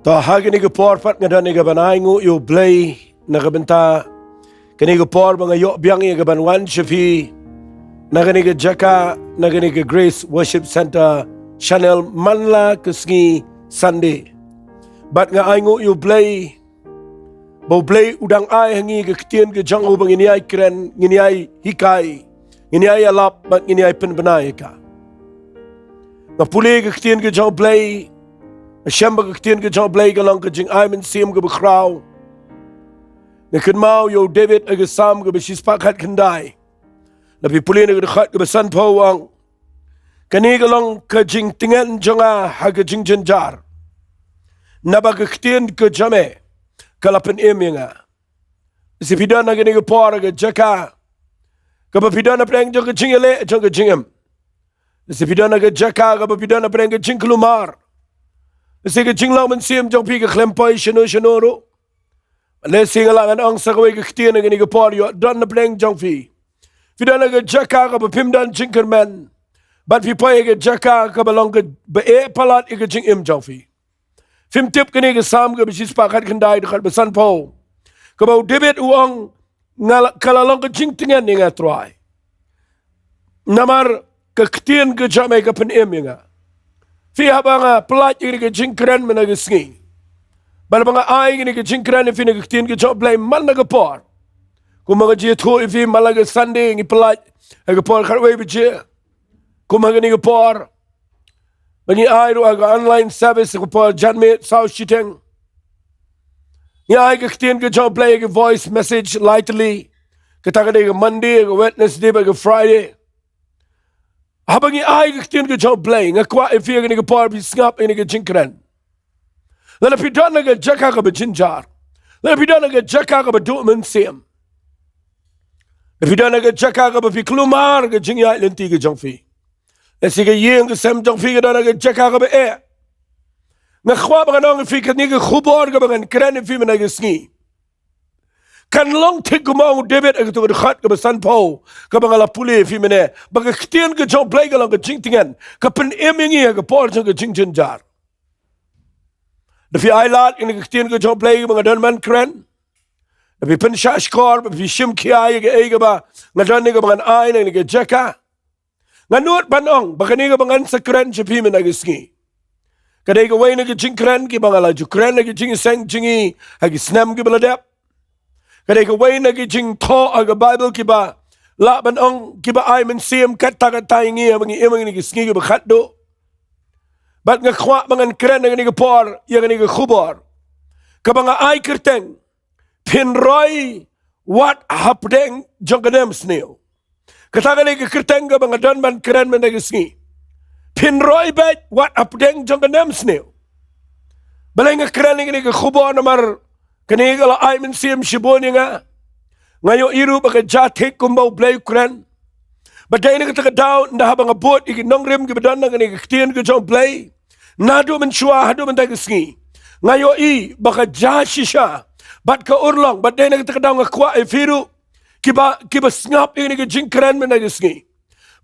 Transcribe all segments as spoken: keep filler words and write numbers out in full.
To, ha kane ka por pat nga don ïa kaban ainguh ïa U Blei na ka bynta kane ka por ba nga ïoh biang ïa kaban wan sha phi na kane ka jaka, na kane ka Grace Worship Centre channel man la ka sngi Sunday. Bad nga ainguh ïa U Blei ba U Blei u dang ai ha ngi ka ktien ka jong u ba ngin ïai kren, ngin ïai hikai, ngin ïai ïalap bad ngin ïai pynbna ïa ka. Nga pule ka ktien ka jong U Blei, nga shem ba ka ktien ka jong U Blei ka long ka jingai mynsiem kaba khraw. Nga kynmaw ïa u David ha ka Salm kaba shispah khatkhyndai. Lada phi pule na ka dkhot kaba sanphew u ong, kane ka long ka jingtngen jong nga ha ka jingjynjar, naba ka ktien ka jong me ka la pynim ïa nga. Lada phi don ha kane ka por ha ka jaka kaba phi don hapdeng jong ka jingïaleh jong ka jingim, lada phi don ha ka jaka kaba phi don hapdeng ka jingkulmar, lada ka jinglong mynsiem jong phi ka khlem poi shano shano ruh, lada nga lah ngan ong sa kawei ka ktien ha kane ka por, ïoh don hapdeng jong phi, phi don ha ka jaka kaba phim don jingkyrmen, bad phi poi ha ka jaka kaba long kaba eh palat ïa ka jingim jong phi. Phim tip kane ka Salm kaba shispah khatkhyndai, dkhot ba sanphew, kaba u David u ong, nga la, ka la long ka jingtngen ïa nga Trai, namar ka ktien ka jong me ka pynim ïa nga. Phi, haba nga pyllait ïa kane ka jingkren mynta ka sngi, bad haba nga ai kane ka jingkren ïa phi na ka ktien ka jong U Blei man la ka por, kumba nga ju ïathuh ïa phi man la ka Sunday ngi pyllait ha ka por khatwei baje, kumba kane ka por ba ngi ai ruh ha ka online service ha ka por janmiet saw shiteng. Ngi ai ka ktien ka jong U Blei ha ka voice message lai tylli, kata ka dei ka Monday, ka Wednesday bad ka Friday. Haba ngi ai ka ktien ka jong U Blei, nga kwah ïa phi ha kane ka por phi sngap ïa kane ka jingkren. Lada phi don ha ka jaka kaba jynjar, lada phi don ha ka jaka kaba duh mynsiem, lada phi don ha ka jaka kaba phi kulmar ka jingïaid lynti ka jong phi, lada ka ïing ka sem jong phi ka don ha ka jaka kaba eh, nga kwah ba ngan ong ïa phi, kane ka khubor kaba ngan kren ïa phi mynta ka sngi kan long thik kumba u ong u David ha kato ka dkhot kaba sanphew kaba nga la pule ïa phi mynne, ba ka ktien ka jong U Blei ka long ka jingtngen, ka pynim ïa ngi ha ka por jong ka jingjynjar. Lada phi ailad ïa kane ka ktien ka jong U Blei kaba nga don ban kren, lada phi pynshah shkor bad phi shim khia ïa kaei kaba nga don ne kaba ngan ai na kane ka jaka, nga nud ban ong ba kane kaba ngan sa kren sha phi mynta ka sngi ka dei kawei na ki jingkren kiba nga la ju kren ha ki jingïaseng jong ngi ha ki snem kiba la dep. Ka dei kawei na ki jingthoh ha ka Baibl kiba lah ban ong kiba ai mynsiem katta katta ïa ngi haba ngi im ha kine ki sngi kiba khatduh. Bad nga kwah ba ngan kren ha kane ka por ïa kane ka khubor kaba nga ai kyrteng, Phin roi wat hapdeng jong ka nemsniew. Kata ka dei ka kyrteng kaba nga don ban kren mynta ka sngi. Phin roi beit wat hapdeng jong ka nemsniew. Balei nga kren ïa kane ka khubor? Namar kane ka la ai mynsiem shibun ïa nga. Nga ïohi ruh ba ka jia thik kumba U Blei u kren. Bad dei na kata ka daw ynda haba nga bud ïa ki nongrim kiba don na kane ka ktien ka jong U Blei, naduh mynshuwa haduh mynta ka sngi, nga ïohi ba ka jia shisha bad ka urlong. Bad dei na kata ka daw nga kwah ïa phi ruh kiba, kiba sngap ïa kane ka jingkren mynta ka sngi,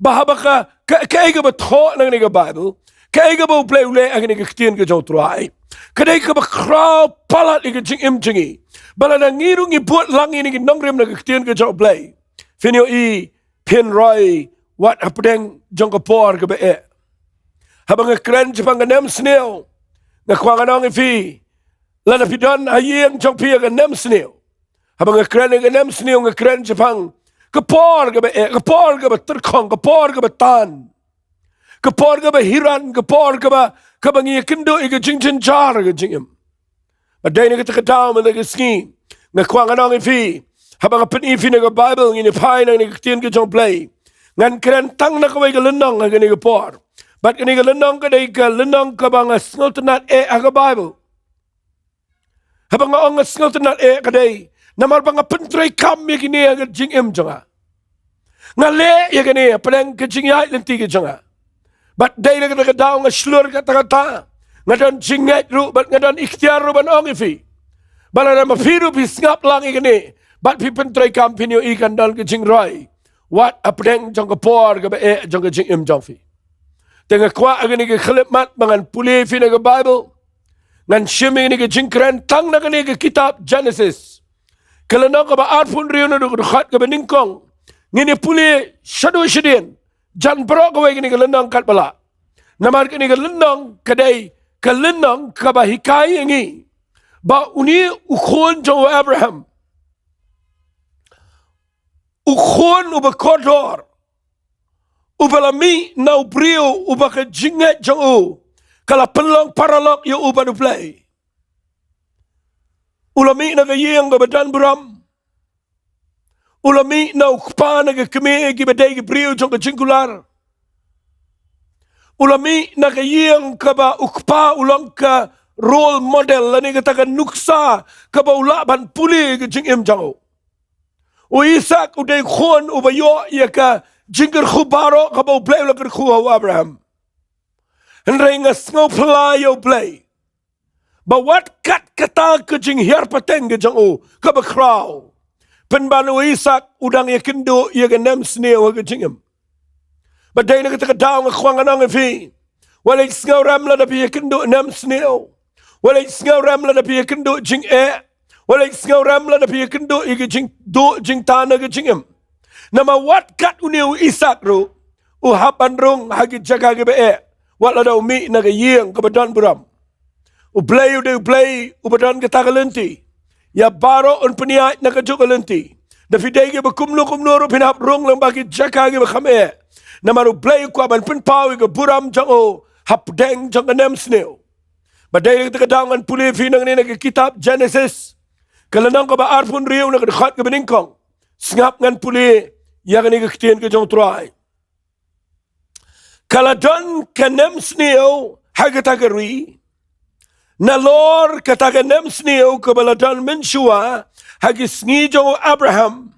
ba haba ka, ka, kaei kaba thoh na kane ka Baibl, kaei kaba U Blei u leh ha kane ka ktien ka jong U Trai, ka dei kaba khraw palat ïa ka jingim jong ngi. Ba lada ngi ruh ngi bud lang ïa kine ki nongrim na ka ktien ka jong U Blei, phin ïohi, phin roi wat hapdeng jong ka por kaba eh. Haba nga kren shaphang ka nemsniew, nga kwah ngan ong ïa phi, lada phi don ha ïing jong phi ïa ka nemsniew, haba nga kren ïa ka nemsniew nga kren shaphang ka por kaba eh, ka por kaba tyrkhong, ka por kaba tan, ka por kaba hiran, ka por kaba, kaba ngi ïakynduh ïa ka jingjynjar ka jingim. Bad dei na kata ka daw mynta ka sngi nga kwah ngan ong ïa phi, haba nga pyni ïa phi na ka Baibl, ngin ïa phai na kane ka ktien ka jong U Blei, ngan kren tang na kawei ka lynnong ha kane ka por. Bad kane ka lynnong ka dei ka lynnong kaba nga sngewtynnat eh ha ka Baibl. Haba nga ong nga sngewtynnat eh, ka dei namar ba nga pyntreikam ïa kine ha ka jingim jong nga. Nga leh ïa kane hapdeng ka jingïaid lynti ka jong nga. Bad dei na kata ka daw nga shlur katta katta, nga don jingngeit ruh bad nga don iktiar ruh ban ong ïa phi, ba lada ma phi ruh phi sngap lang ïa kane bad phi pyntreikam, phin ïohi kan don ka jingroi wat hapdeng jong ka por kaba eh jong ka jingim jong phi. Te nga kwah ha kane ka khyllipmat ba ngan pule ïa phi na ka Baibl, Ngan shim ïa kane ka jingkren tang na kane ka kitab Genesis, ka lynnong kaba arphew hynriew naduh ka dkhot kaba nyngkong. Ngin ïa pule shaduh shadien, jan baroh kawei kane ka lynnong katba lah. Namar kane ka lynnong ka dei ka lynnong kaba hikai ïa ngi ba une u khun jong u Abraham, u khun uba kordor, uba la mih na u briew uba ka jingngeit jong u ka la pynlong paralok ïa u bad U Blei. U la mih na ka ïing kaba don burom. U la mih na u kpa na ka kmie kiba dei ki briew jong ka jingkular. U la mih na ka ïing kaba u kpa u long ka role model lane kata ka nuksa kaba u lah ban pule ka jingim jong u. U Isak u dei khun uba ïoh ïa ka jingkyrkhu baroh kaba U Blei u la kyrkhu ha u Abraham. Hynrei nga sngewphylla ïa U Blei ba wat kat kata ka jinghiar pateng ka jong u kaba khraw, pynban u Isak u dang ïakynduh ïa ka nemsniew ha ka jingim. Ba dei na kata ka daw nga kwah ngan ong ïa phi, wat leit sngewrem lada phi ïakynduh nemsniew. Wat leit sngewrem lada phi ïakynduh jingeh. Wat leit sngewrem lada phi ïakynduh ïa ka jingduh jingtan ha ka jingim. Namar wat kat une u Isak ruh u hap ban rung ha ki jaka kiba eh, wat lada u mih na ka ïing kaba don burom. U Blei u dei U Blei uba don kata ka lynti. Ïa baroh un pynïaid na kajuh ka lynti. Da phi dei kiba kumno kumno ruh phin hap rung lyngba ki jaka kiba kham eh. Namar U Blei u kwah ban pynpaw ïa ka burom jong u hapdeng jong ka nemsniew. Ba dei na kata ka daw ngan pule ïa phi nangne na ka kitab Genesis, ka lynnong kaba arphew hynriew na ka dkhot kaba nyngkong. Sngap ngan pule ïa kane ka ktien ka jong U Trai. Ka la don ka nemsniew ha kata ka ri nalor kata ka nemsniew kaba la don mynshuwa ha ki sngi jong u Abraham.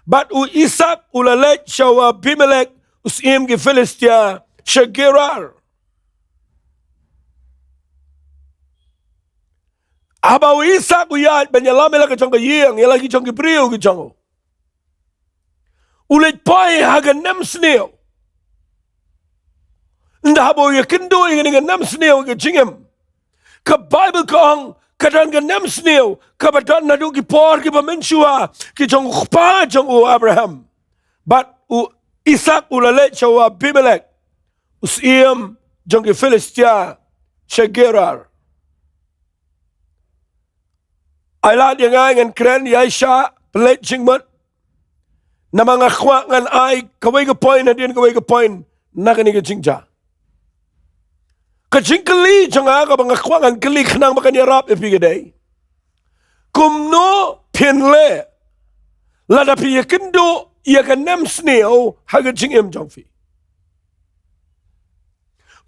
Bad u Isak u la leit sha u Abimelek u syiem ki Philistia sha Gerar. Haba u Isak u ïaid ban ïalam ïa la ka jong ka ïing, ïa la ki jong ki briew ki jong u, u leit poi ha ka nemsniew. Ynda haba u ïakynduh ïa kane ka nemsniew ha ka jingim, ka Baibl ka ong ka don ka nemsniew kaba don naduh ki por kiba mynshuwa ki jong u kpa jong u Abraham. Bad u Isak u la leit sha u Abimelek u syiem jong ki Philistia sha Gerar. Ai lad ïa nga ngan kren ïa sha pynleit jingmut. Namar nga kwah ngan ai kawei ka point hadien kawei ka point na kane ka jingjia. Ka jingkylli jong nga kaba nga kwah ngan kylli khnang ba kan ïarap ïa phi ka dei, kumno phin leh lada phi ïakynduh ïa ka nemsniew ha ka jingim jong phi?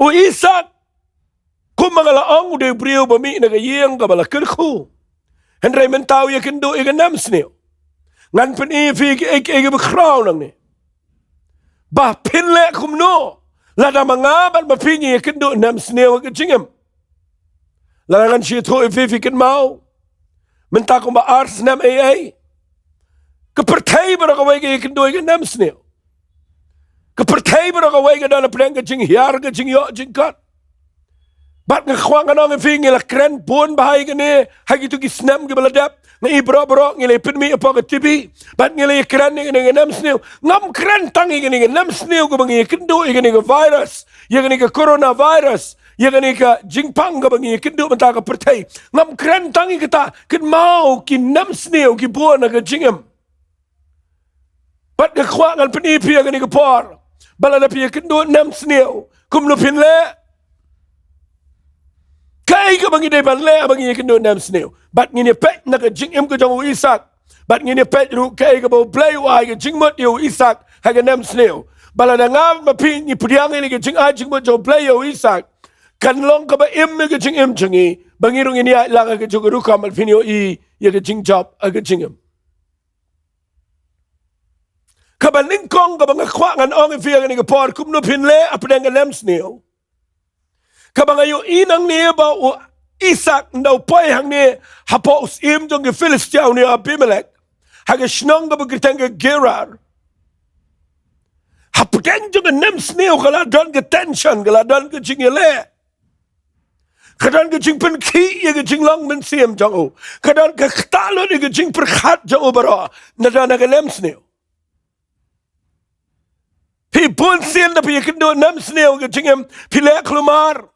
U Isak, kumba nga la ong, u dei u briew ba mih na ka ïing kaba la kyrkhu. Hynrei mynta u ïakynduh ïa ka nemsniew. Ngan pyni ïa phi kiei kiei kiba khraw nangne. Ba phin leh kumno lada ma nga bad ma phi ngi ïakynduh nemsniew ha ka jingim? Lada ngan shu ïathuh ïa phi, phi kynmaw, mynta kumba ar snem eiei, ka pyrthei baroh kawei ka ïakynduh ïa ka nemsniew. Ka pyrthei baroh kawei ka don hapdeng ka jinghiar, ka jingïoh jingkot. Bad nga kwah ngan ong ïa phi, ngi la kren bun bha ïa kane ha kito ki snem kiba la dep. Nga i baroh baroh ngi la pynmih hapoh ka T V. Bad ngi la kren ïa kane ka nemsniew. Ngam kren tang ïa kane ka nemsniew kaba ngi ïakynduh, ïa kane ka virus, ïa kane ka coronavirus, ïa kane ka jingpang kaba ngi ïakynduh mynta ha ka pyrthei. Ngam kren tang ïa kata, kynmaw ki nemsniew ki bun ha ka jingim. Bad nga kwah ngan pyni ïa phi ha kane ka por ba lada phi ïakynduh nemsniew, kumno phin leh? Kaei kaba ngi dei ban leh haba ngi ïakynduh nemsniew? Bad ngin ïa peit na ka jingim ka jong u Isak. Bad ngin ïa peit ruh kaei kaba U Blei u ai ka jingmut ïa u Isak ha ka nemsniew. Ba lada nga ma phi ngi pdiang ïa ka jingai jingmut jong U Blei ïa u Isak, kan long kaba im ïa ka jingim jong ngi, ba ngi ruh ngin ïaid lang ha kajuh ka rukom, bad phin ïohi ïa ka jingjop ha ka jingim. Kaba nyngkong kaba nga kwah ngan ong ïa phi ha kane ka por, kumno phin leh hapdeng ka nemsniew? Kaba nga ïohi nangne ba u Isak ynda u poi hangne hapoh u syiem jong ki Philistia, une u Abimelek, ha ka shnong kaba kyrteng ka Gerar, hapdeng jong ka nemsniew ka la don ka tension, ka la don ka jingïaleh. Ka don ka jingpynkhih ïa ka jinglong mynsiem jong u. Ka don ka ktah lut ïa ka jingpyrkhat jong u baroh. Na don na ka nemsniew. Phi bun sien da phi ïakynduh nemsniew ka jingim, phi leh kulmar.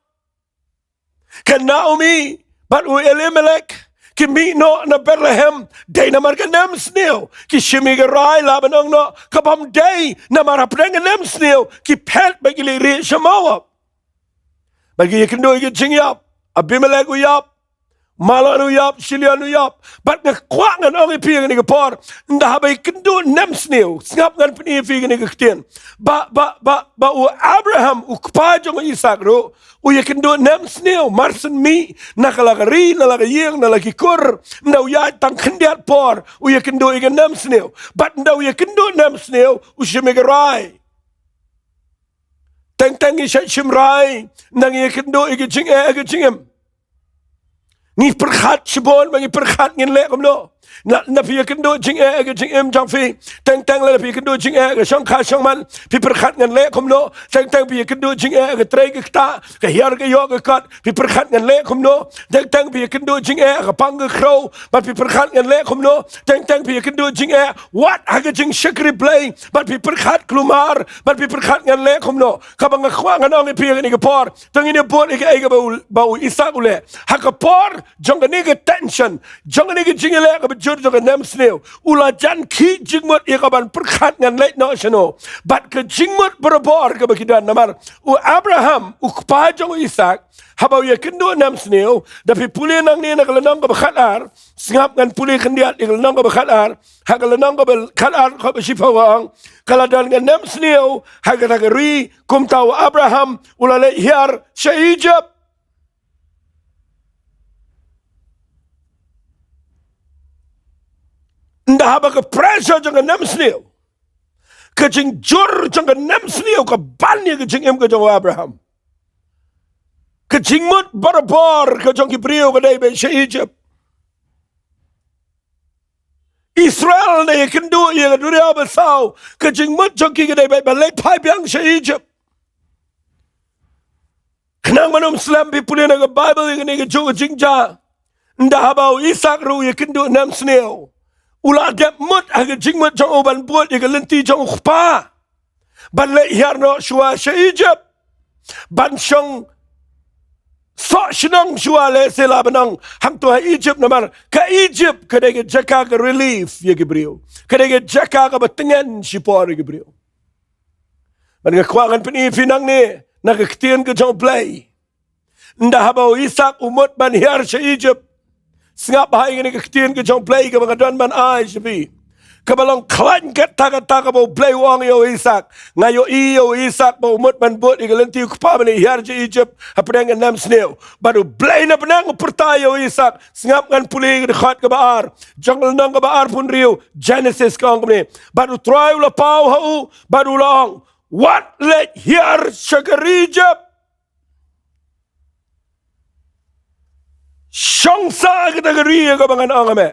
Ka Naomi bad u Elimelek ki mih noh na Bethlehem, dei namar ka nemsniew. Ki shim ïa ka rai lah ban ong noh, ka bym dei, namar hapdeng ka nemsniew ki phet bad ki leit rieh sha Moab. Bad ki ïakynduh ïa ka jingïap. Abimelek u ïap, Mahlon u ïap, Chilion u ïap. Bad nga kwah ngan ong ïa phi ïa kane ka por, ynda haba ïakynduh nemsniew, sngap ngan pyni ïa phi ïa kane ka ktien. Ba, ba, ba, ba u Abraham, u kpa jong u Isak ruh, u ïakynduh nemsniew, mar shen mih na ka la ka ri, na la ka ïing, na la ki kur, ynda u ïaid tang khyndiat por, u ïakynduh ïa ka nemsniew. Bad ynda u ïakynduh nemsniew, u shim ïa ka rai. Teng teng ngi shait shim rai, ynda ngi ïakynduh ïa ka jingeh ha ka jingim. Ngi pyrkhat shibun, ba ngi pyrkhat ngin leh kumno. Na, na phi ïakynduh jingeh ha ka jingim jong phi. Teng teng lada phi ïakynduh jingeh ha ka shongkha shongman, phi pyrkhat ngan leh kumno. Teng teng phi ïakynduh jingeh ha ka trei ka ktah, ka hiar ka ïoh ka kot, phi pyrkhat ngan leh kumno. Teng teng phi ïakynduh jingeh ha ka pang ka khrew, bad phi pyrkhat ngan leh kumno. Teng teng phi ïakynduh jingeh wat ha ka jingshakri Blei, bad phi pyrkhat kulmar, bad phi pyrkhat ngan leh kumno. Kaba nga kwah ngan ong ïa phi ïa kane ka por, to ngin ïa bud ïa kaei kaba u, ba u Isak u leh. Ha ka por jong kane ka tension, jong kane ka jingïaleh kaba jur jong ka nemsniew, u la jan khih jingmut ïa ka ban pyrkhat ngan leit noh shano. Bad ka jingmut barabor kaba ki don namar u Abraham, u kpa jong u Isak, haba u ïakynduh nemsniew, da phi pule nangne na ka lynnong kaba khatar, sngap ngan pule khyndiat ïa ka lynnong kaba khatar, ha ka lynnong kaba khatar kaba shiphew ka ong, ka la don ka nemsniew ha kata ka ri, kumta u Abraham u la leit hiar sha Egypt. Ynda haba ka pressure jong ka nemsniew, ka jingjur jong ka nemsniew ka ban ïa ka jingim ka jong u Abraham. Ka jingmut barabor ka jong ki briew ka dei beit sha Egypt. Israel ne ïakynduh ïa ka duriaw basaw, ka jingmut jong ki ka dei beit ban leit phai biang sha Egypt. Khnang ban ym slem, phi pule na ka Baibl ïa kane kajuh ka jingjia. Ynda haba u Isak ruh u ïakynduh nemsniew, u la dep mut ha ka jingmut jong u ban bud ïa ka lynti jong u kpa, ban leit hiar noh shuwa sha Egypt, ban shong soh shnong shuwa, lehse lah ban ong, hangto ha Egypt, namar ka Egypt ka dei ka jaka ka relief ïa ki briew, ka dei ka jaka kaba tngen shipor ïa ki briew. Bad nga kwah ngan pyni ïa phi nangne na ka ktien ka jong U Blei. Ynda haba u Isak u mut ban hiar sha Egypt, sngap bha ïa kane ka ktien ka jong U Blei kaba nga don ban ai sha phi, kaba long khlaiñ katta katta, kaba U Blei u ong ïa u Isak: Nga ïohi ïa u Isak ba u mut ban bud ïa ka lynti u kpa ban hiar sha Egypt hapdeng ka nemsniew. Bad U Blei na bneng u pyrta ïa u Isak, sngap ngan pule ïa ka dkhot kaba ar jong ka lynnong kaba arphew hynriew Genesis, ka ong kumne: Bad U Trai u la paw ha u bad u la ong, wat leit hiar sha ka ri Egypt. Shong sah ha kata ka ri ïa kaba ngan ong ïa me.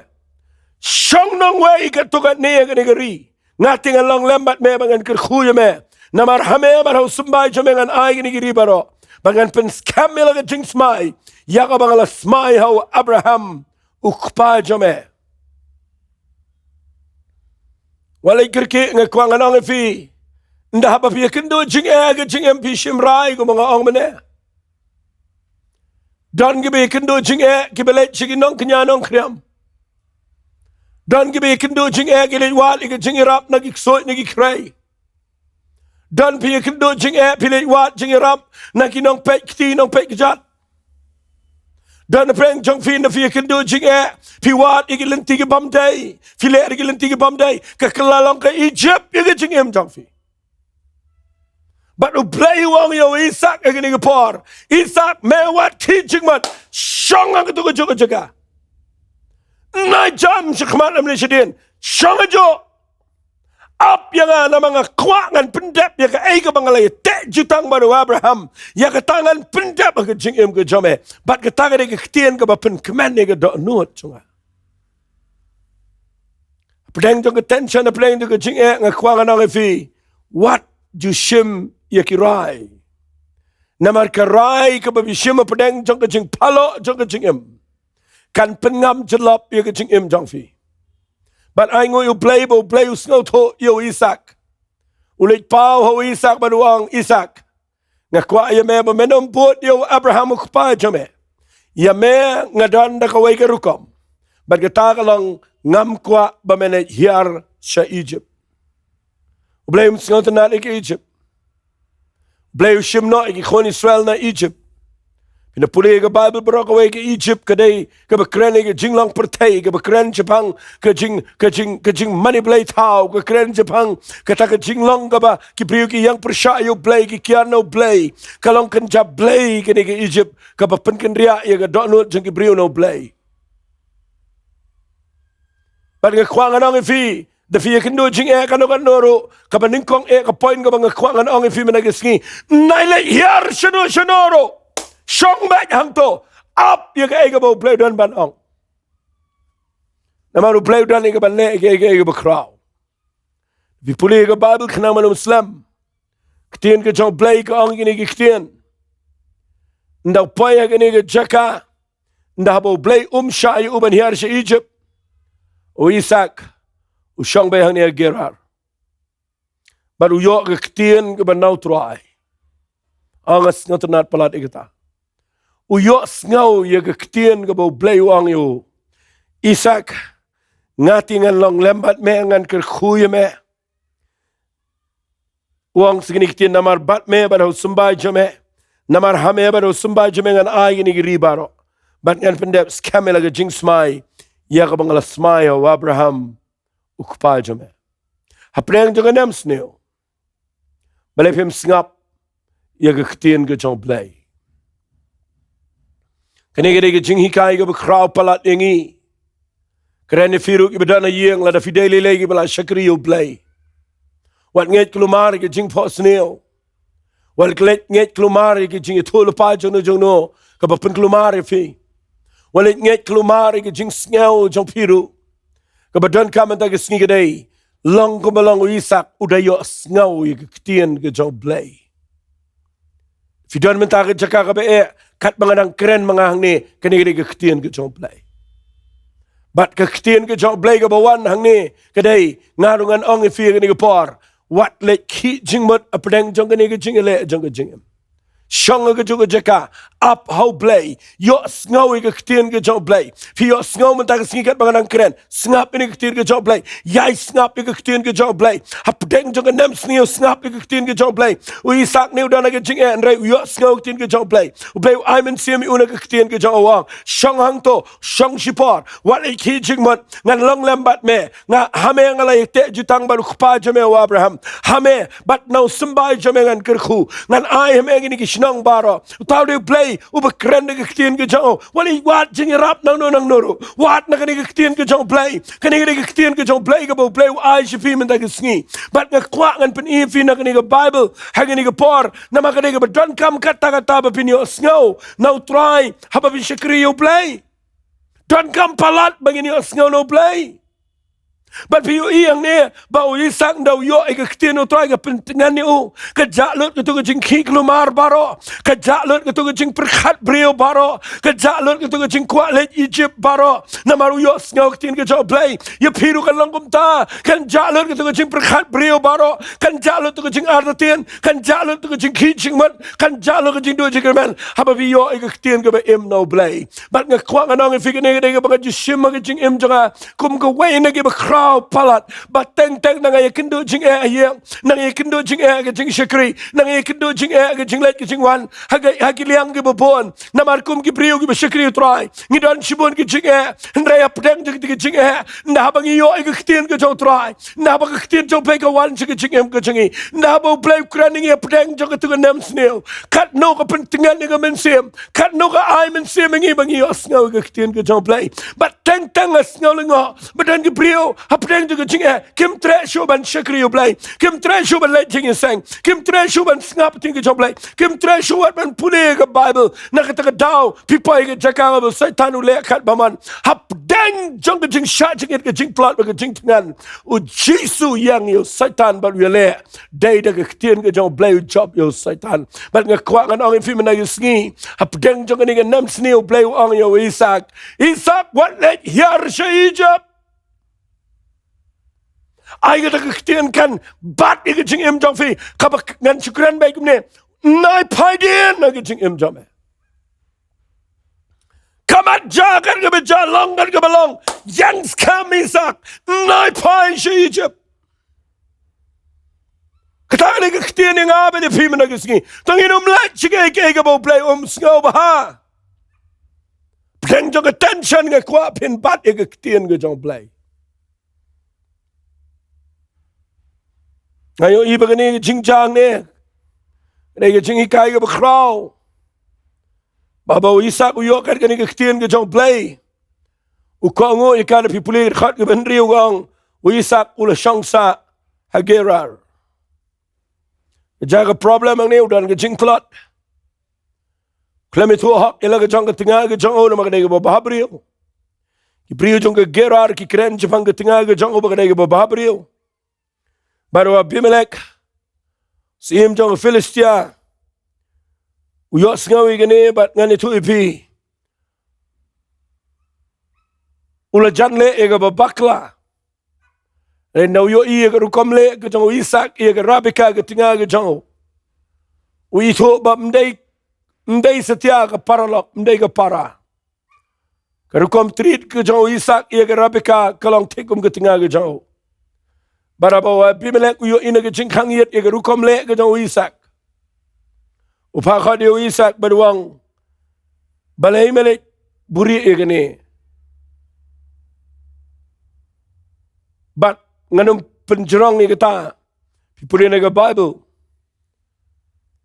Shong nongwei katto katne ha kane ka ri. Nga te ngan long lem bad me bad ngan kyrkhu ïa me. Namar ha me bad ha u symbai jong me ngan ai kine ki ri baroh, bad ngan pynskhem ïa la ka jingsmai ïa kaba nga la smai ha u Abraham u kpa jong me. Wat leit kyrkieh, nga kwah ngan ong ïa phi, ynda haba phi ïakynduh jingeh ha ka jingim, phi shim rai kumba nga ong mynne. Don kiba ïakynduh jingeh kiba leit sha ki nongkñia nongkhriam. Don kiba ïakynduh jingeh ki leit wad ïa ka jingïarap na ki ksuid na ki khrei. Don phi ïakynduh jingeh phi leit wad jingïarap na ki nongpeit kti nongpeit kjat. Don pyrshah jong phi, ynda phi ïakynduh jingeh phi wad ïa ki lynti ki bym dei, phi leh ïa ki lynti ki bym dei. Ka kylla long ka Egypt ïa ka jingim jong phi. Bad U Blei u ong ïa u Isak ha kane ka por, Isak, me wat khih jingmut, shong ha kato kajuh ka jaka. Nai jam shakhmat lem ne shadien, shong hajuh. Ap ïa nga, namar nga kwah ngan pyndep ïa kaei kaba nga la ïateh jutang bad u Abraham. Ïa kata ngan pyndep ha ka jingim ka jong me. Bad kata ka dei ka ktien kaba pynkmen ïa ka dohnud jong nga. Hapdeng jong ka tension, hapdeng jong ka jingeh, nga kwah ngan ong ïa phi, wat ju shim ïa ki rai. Namar ka rai kaba phi shim hapdeng jong ka jingphalok jong ka jingim kan pynngam jyllop ïa ka jingim jong phi. Bad ai nguh ïa U Blei ba U Blei u sngewthuh ïa u Isak. U leit paw ha u Isak bad u ong, Isak, nga kwah ïa me ba men ym bud ïa u Abraham u kpa jong me. Ïa me nga don da kawei ka rukom. Bad kata ka long ngam kwah ba men leit hiar sha Egypt. U Blei um sngewtynnad ïa ka Egypt. U Blei u shim noh ïa ki khun Israel na Egypt. Phin da pule ïa ka Bible baroh kawei, ka Egypt ka dei kaba kren ïa ka jinglong pyrthei, kaba kren shaphang ka jing, ka jing, ka jingmane blei thaw, ka kren shaphang kata ka jinglong kaba ki briew ki ïeng pyrshah ïa U Blei, ki kiar na U Blei. Ka long kynja blei kane ka Egypt, kaba pynkynriah ïa ka dohnud jong ki briew na U Blei. Bad nga kwah ngan ong ïa phi, da phi ïakynduh jingeh kano kano ruh, kaba nyngkong eh ka point kaba nga kwah ngan ong ïa phi mynta ka sngi, nai leit hiar shano shano ruh, shong beit hangto, ap ïa kaei kaba U Blei u don ban ong. Namar U Blei u don ïa kaban leh ïa kaei kaei kaba khraw. Phi pule ïa ka Bible khnang ban ym slem. Ktien ka jong U Blei ka ong kine ki ktien. Ynda u poi ha kane ka jaka, ynda haba U Blei um shah ïa u ban hiar sha Egypt, u Isak u shong beit hangne ha Gerar. Bad u ïoh ka ktien kaba na U Trai. Ong, nga sngewtynnad palat ïa kata. U ïohsngew ïa ka ktien kaba U Blei u ong ïa u, Isak, nga te ngan long lem bad me, ngan kyrkhu ïa me. U ong sa kine ki ktien, namar bad me bad ha u symbai jong me, namar ha me bad ha u symbai jong me ngan ai kine ki ri baroh. Bad ngan pyndep skhem ïa la ka jingsmai ïa kaba nga la smai ha u Abraham u kpa jong me. Hapdeng jong ka nemsniew, balei phim sngap ïa ka ktien ka jong U Blei? Kane ka dei ka jinghikai kaba khraw palat ïa ngi. Kren ïa phi ruh kiba don ha ïing, lada phi dei lei lei kiba la shakri ïa U Blei, wat ngeit kulmar ïa ka jingphohsniew. Wat leit ngeit kulmar ïa ka jingïathuhlypa jongno jongno kaba pynkulmar ïa phi. Wat leit ngeit kulmar ïa ka jingsngew jong phi ruh. Kaba donkam mynta ka sngi ka dei, long kumba long u Isak, u da ïohsngew ïa ka ktien ka jong U Blei. Phi don mynta ka jaka kaba eh, katba nga dang kren ma nga hangne, kane ka dei ka ktien ka jong U Blei. Bad ka ktien ka jong U Blei kaba wan hangne ka dei, nga ruh ngan ong ïa phi ha kane ka por, wat leit khih jingmut hapdeng jong kane ka jingïaleh jong ka jingim. Shong ha kajuh ka jaka, ap ha U Blei, ïohsngew ïa ka ktien ka jong U Blei. Phi ïohsngew mynta ka sngi katba nga dang kren, sngap ïa ka ktien ka jong U Blei. Ïai sngap ïa ka ktien ka jong U Blei. Hapdeng jong ka nemsniew sngap ïa ka ktien ka jong U Blei. U Isak ne u don ha ka jingeh, hynrei u ïohsngew ka ktien ka jong U Blei. U Blei u ai mynsiem ïa u na ka ktien ka jong u, u ong, shong hangto, shong shipor, wat leit khih jingmut, ngan long lem bad me. Nga, ha me nga la ïateh jutang bad u kpa jong me u Abraham. Ha me bad na u symbai jong me ngan kyrkhu. Ngan ai ha me kine ki shnong baroh. Uta u dei U Blei uba kren da ka ktien ka jong u. Wat leit wad jingïarap nangno nangno ruh, wad na kane ka ktien ka jong U Blei. Kane ka dei ka ktien ka jong U Blei kaba U Blei u ai sha phi mynta ka sngi. Bad nga kwah ngan pyni ïa phi na kane ka Bible ha kane ka por, namar ka dei kaba donkam katta katta ba phin ïohsngew na U Trai haba phin shakri ïa U Blei. Donkam palat ba ngin ïohsngew na U Blei. Bad phi ïohi hangne ba u Isak, ynda u ïoh ïa ka ktien U Trai, ka pyntngen ïa u. Ka jah lut kato ka jingkhih kulmar baroh, ka jah lut kato ka jingpyrkhat briew baroh, ka jah lut kato ka jingkwah leit Egypt baroh. Namar u ïohsngew ka ktien ka jong U Blei. Ïa phi ruh kan long kumta, kan jah lut kato ka jingpyrkhat briew baroh, kan jah lut kato ka jingartatien, kan jah lut kato ka jingkhih jingmut, kan jah lut ka jingduh jingkyrmen, haba phi ïoh ïa ka ktien kaba im na U Blei. Bad nga kwah ngan ong ïa phi, kane ka dei kaba nga ju shim ha ka jingim jong nga kum kawei na kiba khraw palat. Ba teng teng na nga ïakynduh jingeh ha ïing, na nga ïakynduh jingeh ha ka jingshakri, na nga ïakynduh jingeh ha ka jingleit ka jingwan ha ka, ha ki liang kiba bun. Namar kum ki briew kiba shakri U Trai, ngi don shibun ki jingeh. Hynrei hapdeng jong kata ka jingeh, ynda haba ngi ïoh ïa ka ktien ka jong U Trai, ynda haba ka ktien jong U Blei ka wan sha ka jingim ka jong ngi, ynda haba U Blei u kren ïa ngi hapdeng jong kata ka nemsniew, katno ka pyntngen ïa ka mynsiem, katno ka ai mynsiem ïa ngi ba ngi ïohsngew ïa ka ktien ka jong U Blei. Bad teng teng nga sngew lyngngoh ba don ki briew Hapdeng jong ka jingeh, kim treh shuh ban shakri ïa U Blei. Kim treh shuh ban leit jingïaseng. Kim treh shuh ban sngap ïa ka ktien ka jong U Blei. Kim treh shuh wat ban pule ka Baibl. Na kata ka daw, phi poi ha ka jaka kaba u Soitan u leh katba mon. Hapdeng jong ka jingshah jingit, ka jingtlot bad ka jingthngan, U Jisu u ïeng ïa u Soitan bad u ïaleh. Dei da ka ktien ka jong U Blei u jop ïa u Soitan. Bad nga kwah ngan ong ïa phi mynta ka sngi, hapdeng jong kane ka nemsniew, U Blei u ong ïa u Isaak, Isaak, wat leit hiar sha Ijipt. Ai kata ka ktien kan bat ïa ka jingim jong phi. Kaba ngan shu kren beit kumne, nai phai dien na ka jingim jong me. Ka mat ja kan kaba ja, long kan kaba long. Ïeng skhem Isaak, nai phai sha Ijipt. Kata ka dei ka ktien ïa nga bad ïa phi mynta ka sngi. Tang ngin ym leit sha kiei kiei kaba U Blei um sngewbha. Hapdeng jong ka tension nga kwah phin bat ïa ka ktien ka jong U Blei. Nga ïohi ba kane ka jingjia ne, kane ka jinghikai kaba khraw. Ba haba u Isaak u ïoh kat kane ka ktien ka jong U Blei, u kohnguh ïa ka. Lada phi pule ka dkhot kaba hynriew ka ong, u Isaak u la shong sah ha Gerar. Ka jia ka problem hangne, u don ka jingtlot. Khlem ithuh hok ïa la ka jong ka tnga ka jong u namar ka dei kaba bhabriew. Ki briew jong ka Gerar ki kren shaphang ka tnga ka jong u ba ka dei kaba bhabriew. Bad u Abimelek, syiem jong ka Philistia, u ïohsngew ïa kane bad ngan ïathuh ïa phi, u la jan leh ïa kaba bakla. Hynrei ynda u ïohi ïa ka rukom leh ka jong u Isaak ïa ka Rebeka ka tnga ka jong u, u ithuh ba ym dei, ym dei satia ka paralok, ym dei ka para. Ka rukom treat ka jong u Isaak ïa ka Rebeka ka long thik kum ka tnga ka jong u. Bad haba u Abimelek u ïohi na ka jingkhang ïit ïa ka rukom leh ka jong u Isaak, u phah khot ïa u Isaak bad u ong, balei me leit buhrieh ïa kane? Bad ngan ym pynjrong ïa kata. Phi pule na ka Baibl,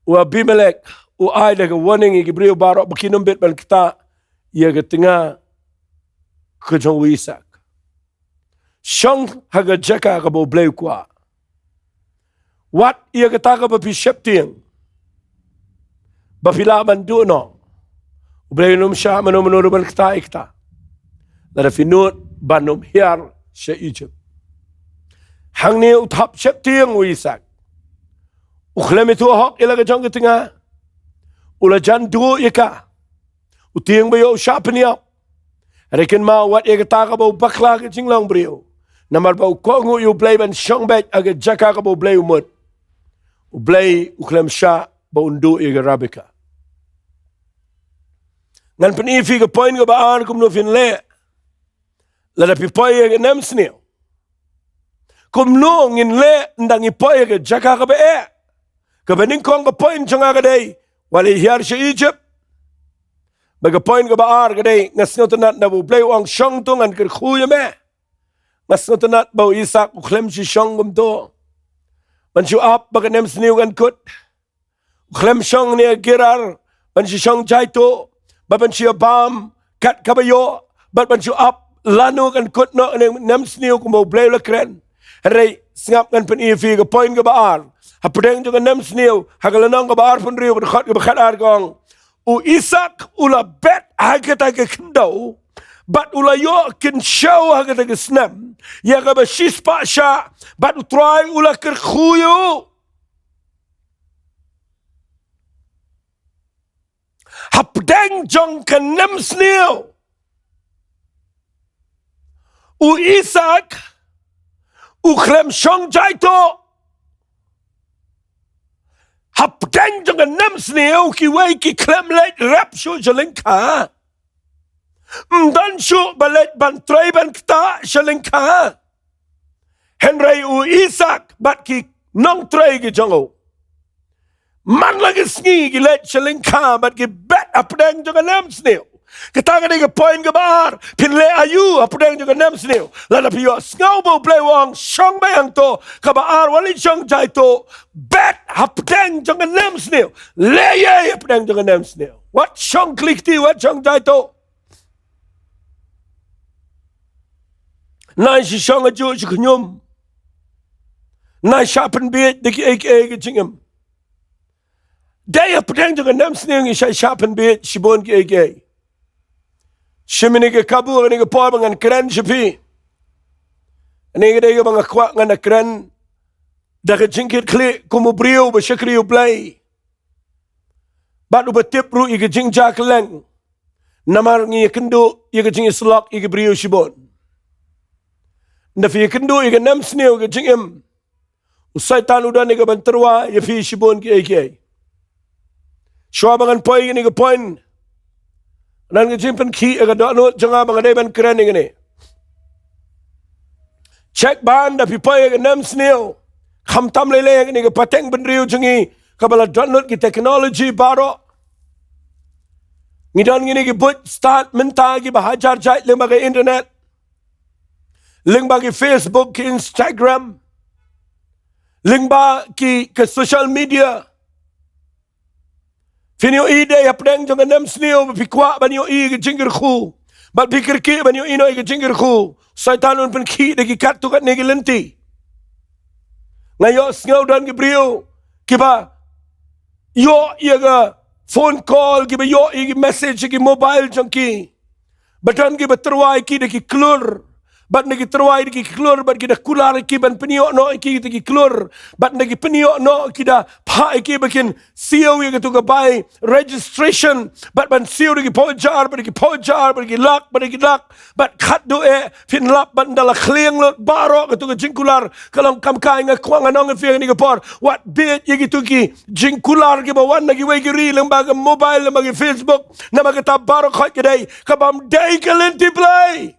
u Abimelek u ai da ka warning ïa ki briew baroh ba kin ym bit ban ktah ïa ka tnga ka jong u Isaak. Shong ha ka jaka kaba U Blei u kwah. Wat ïa kata kaba phi sheptieng ba phi lah ban duh noh, U Blei un ym shah mano mano ruh ban ktah ïa kata. Lada phi nud ban ym hiar sha Ijipt. Hangne u thap sheptieng u Isaak. U khlem ithuh hok ïa la ka jong ka tnga. U la jan duh ïa ka. U tieng ba ïoh u shah pynïap. Hynrei kynmaw, wat ïa kata kaba u bakla ka jinglong briew. Namar ba u kohnguh ïa U Blei ban shong beit ha ka jaka kaba U Blei u mut, U Blei u khlem shah ba un duh ïa ka Rebeka. Ngan pyni ïa phi ka point kaba ar kumno phin leh lada phi poi ha ka nemsniew. Kumno ngin leh ynda ngi poi ha ka jaka kaba eh? Kaba nyngkong ka point jong nga ka dei, wat leit hiar sha Ijipt. Bad ka point kaba ar ka dei, nga sngewtynnat naba U Blei u ong shong to ngan kyrkhu ïa me. Nga sngewtynnat ba u Isaak u khlem shu shong kumto. Ban shu ap ba ka nemsniew kan kut. U khlem shong ne Gerar ban shu shong jaituh, bad ban shu ïabam kat kaba ïoh, bad ban shu ap lano kan kut noh ne nemsniew kumba U Blei u la kren. Hynrei sngap, ngan pyni ïa phi ka point kaba ar. Hapdeng jong ka nemsniew, ha ka lynnong kaba arphew hynriew, ka dkhot kaba khatar ka ong, u Isaak u la bet ha kata ka khyndew, bad u la ïoh kynshew ha kata ka snem ïa kaba shispah shah, bad U Trai u la kyrkhu ïa u. Hapdeng jong ka nemsniew, u Isaak u khlem shong jaituh. Hapdeng jong ka nemsniew, kiwei ki khlem leit rep shuh sha lyngkha. Ym don shuh ba leit ban trei ban ktah sha lyngkha. Hynrei u Isaak bad ki nongtrei ki jong u, man la ka sngi ki leit sha lyngkha bad ki bet hapdeng jong ka nemsniew. Kata ka dei ka point kaba ar. Phin leh aïu hapdeng jong ka nemsniew? Lada phi ïohsngew ba U Blei u ong shong beit hangto, kaba ar, wat leit shong jaituh, bet hapdeng jong ka nemsniew. Leh ei hapdeng jong ka nemsniew? Wat shong kli kti, wat shong jaituh. Nai shu shong ha ju shu khñium. Nai shah pynbiej da kiei kiei ki jingim. Dei hapdeng jong ka nemsniew ngi shah shah pynbiej shibun kiei kiei. Shim ïa kane ka kabu, kane ka por ba ngan kren sha phi. Kane ka dei kaba nga kwah ngan da kren da ka jingkitkhlieh kum u briew ba shakri U Blei. Bad uba tip ruh ïa ka jingjia kylleng. Namar ngi ïakynduh ïa ka jingïasyllok ïa ki briew shibun. Ynda phi ïakynduh ïa ka nemsniew ïa ka jingim, u Soitan u don ïa ka ban tyrwa ïa phi shibun kiei kiei. Shuwa ba ngan poi ïa kane ka point, don ka jingpynkhih ïa ka dohnud jong nga ba nga dei ban kren ïa kane. Check ba ynda phi poi ïa ka nemsniew, khamtam lei lei ïa kane ka pateng bynriew jong ngi kaba la dohnud ki technology baroh. Ngi don kine ki buit stad mynta kiba hajar jait lyngba ka internet. Lyngba ki Facebook, ki Instagram. Lyngba ki, ki social media. Phin ïohi dei hapdeng jong ka nemsniew ba phi kwah ban ïohi ka jingkyrkhu. Bad phi kyrkieh ban ïohi noh ïa ka jingkyrkhu. Soitan un pynkhih da ki katto katne ki lynti. Nga ïohsngew don ki briew kiba ïoh ïa ka phone call, kiba ïoh ïa ki message ïa ki mobile jong ki. Ba don kiba tyrwa ïa ki da ki klur. Bad ynda ki tyrwa ïa ki da ki klur, bad ki da kular ïa ki ban pynïoh noh ïa ki da ki klur. Bad ynda ki pynïoh noh, ki da phah ïa ki ba kin siew ïa katu ka bai registration. Bad ban siew da ki phew hajar, bad da ki phew hajar, bad da ki lak, bad da ki lak. Bad khatduh eh phin lap bad ynda la khlieng lut baroh katu ka jingkular ka long kam kai. Nga kwah ngan ong ïa phi ha kane ka por, wat bieit ïa kitu ki jingkular kiba wan na kiwei ki ri lyngba ka mobile, lyngba ki Facebook. Namar kata baroh khoit ka dei ka bym dei ka lynti Blei.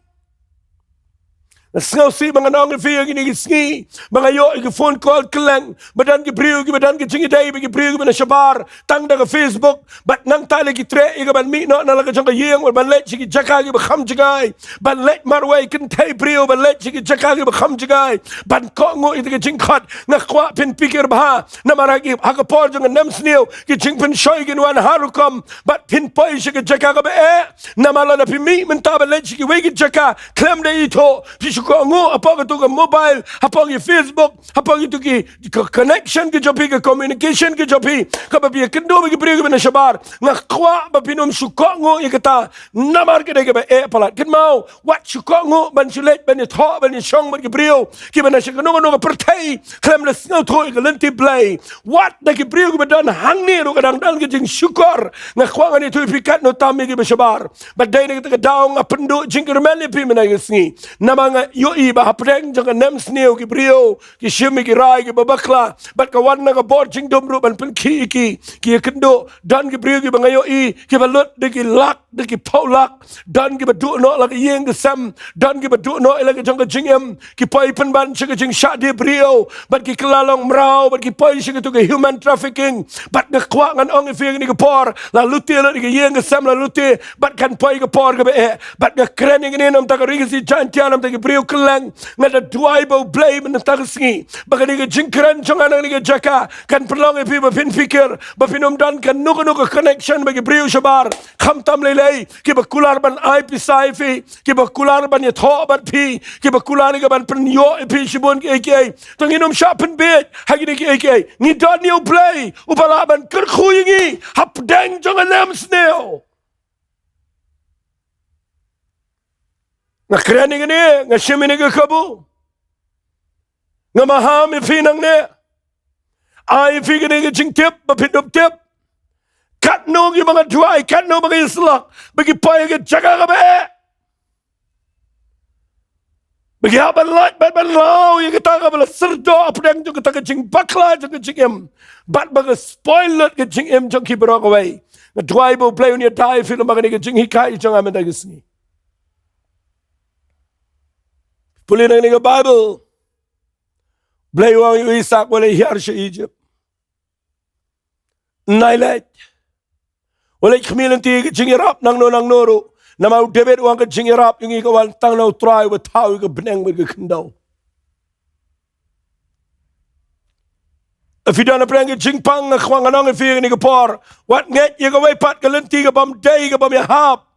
Nga sngewsih ba ngan ong ïa phi ha kine ki sngi ba nga ïoh ïa ki phone call kylleng, ba don ki briew kiba don ki jingïadei bad ki briew kiba na shabar tang da ka Facebook. Bad nangta lei ki treh ïa ka ban mih noh na la ka jong ka ïing, ban leit sha ki jaka kiba kham jngai, ban leit marwei kynthei briew, ban leit sha ki jaka kiba kham jngai, ban kohnguh ïa ka jingkhot. Nga kwah phin pyrkhat bha, namar ha ki, ha ka por jong ka nemsniew ki jingpynshoi kin wan ha rukom, bad phin poi sha ka jaka kaba eh. Namar lada phi mih mynta ban leit sha kiwei ki jaka khlem da ithuh, phi shu kohnguh hapoh katu ka mobile, hapoh ki Facebook, hapoh kitu ki, ki connection ki jong phi, ki communication ki jong phi, kaba phi ïakynduh bad ki briew kiba na shabar. Nga kwah ba phin ym shu kohnguh ïa kata, namar ka dei kaba eh palat. Kynmaw, wat shu kohnguh ban shu leit ban ïathoh ban ïashong bad ki briew kiba na sha kano kano ka pyrthei khlem da sngewthuh ïa ka lynti Blei. Wat da ki briew kiba don hangne ruh ka dang don ka jingshukor. Nga kwah ngan ïathuh ïa phi katno tam ïa kiba shabar. Bad dei na kata ka daw nga pynduh jingkyrmen ïa phi mynta ka sngi. Namar nga ïohi ba hapdeng jong ka nemsniew ki briew ki shim ïa ki rai kiba bakla. Bad ka wan na ka bor jingdum ruh ban pynkhih ïa ki, ki ïakynduh. Don ki briew kiba nga ïohi kiba lut da ki lak, da ki phew lak. Don kiba duh noh la ka ïing ka sem. Don kiba duh noh ïa la ka jong ka jingim. Ki poi pynban sha ka jingshah die briew, bad ki kylla long mraw, bad ki poi sha katu ka human trafficking. Bad nga kwah ngan ong ïa phi ha kane ka por, la lute lut ïa ka ïing ka sem, la lute, bad kan poi ka por kaba eh. Bad nga kren ïa kane namar ka Ri Khasi Jaiñtia, namar ki briew kylleng. Nga da duwai ba U Blei mynta ka sngi ba kane ka jingkren jong nga na kane ka jaka kan pynlong ïa phi ba phin pyrkhat, ba phin ym don kano kano ka connection bad ki briew shabar. Khamtam lei lei kiba kular ban ai pisa ïa phi, kiba kular ban ïathoh bad phi, kiba kular ïa ka ban pynïoh ïa phi shibun kiei kiei. To ngin ym shah pynbieit ha kine kiei kiei. Ngi don ïa U Blei uba lah ban kyrkhu ïa ngi hapdeng jong ka nemsniew. Nga kren ïa kane, nga shim ïa kane ka kabu. Nga maham ïa phi nangne. Ai ïa phi kane ka jingtip ba phin ym tip. Katno kiba nga duwai, katno ba nga ïasyllok, ba ki poi ha ka jaka kaba eh. Ba ki hap ban lait, ban, ban law ïa kata kaba la syrdoh hapdeng jong kata ka jingbakla jong ka jingim. Bad ba ka spoil lut ka jingim jong ki baroh kawei. Nga duwai ba U Blei un ïada ïa phi lyngba kane ka jinghikai jong nga mynta ka sngi. Pule na kane ka Baibl. Blei u ong ïa u Isaak, wat leit hiar sha Ijipt. Nai leit. Wat leit khmih lynti ka jingïarap nangno nangno ruh. Namar u David u ong ka jingïarap ïa ngi ka wan tang na U Trai uba thaw ïa ka bneng bad ka khyndew. Phi don hapdeng ka jingpang, nga kwah ngan ong ïa phi ha kane ka por. Wat ngeit ïa kawei pat ka lynti ka bym dei, ka bym ïahap.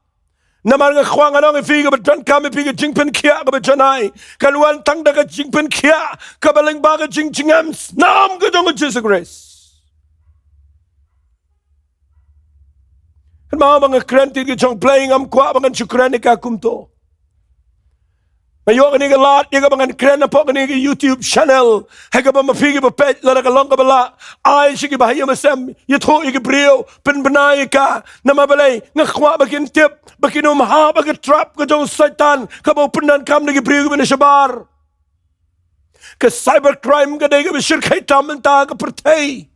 Namar nga kwah ngan ong ïa phi, kaba donkam ïa phi ka jingpynkhiah kaba janai kan wan tang da ka jingpynkhiah kaba lyngba ka jingjngem snam ka jong u Jisu Khrist. Kynmaw ba nga kren ïa ka jong U Blei, ngam kwah ba ngan shu kren ïa ka kumto. Nga ïoh kane ka lad ïa kaba ngan kren hapoh kane ka YouTube channel, ha kaba ma phi kiba peit, lada ka long kaba lah, ai sha kiba ha ïing ha sem, ïathuh ïa ki briew, pynbna ïa ka. Namar balei? Nga kwah ba kin tip, ba kin ym hap ha ka trap ka jong u Soitan kaba u pyndonkam na ki briew kiba na shabar. Ka cybercrime ka dei kaba shyrkhei tam mynta ha ka pyrthei.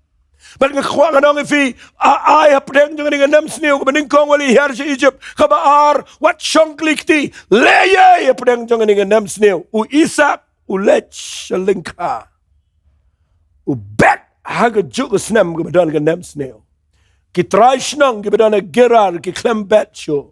Bad nga kwah ngan ong ïa phi, a, ai hapdeng jong kane ka nemsniew kaba nyngkong, wat la hiar sha Egypt, kaba ar, wat shong kli kti, leh ei ei hapdeng jong kane ka nemsniew. U Isak u leit sha lyngkha. U bet ha kajuh ka snem kaba don ka nemsniew. Ki trai shnong kiba don ha Gerar ki khlem bet shuh.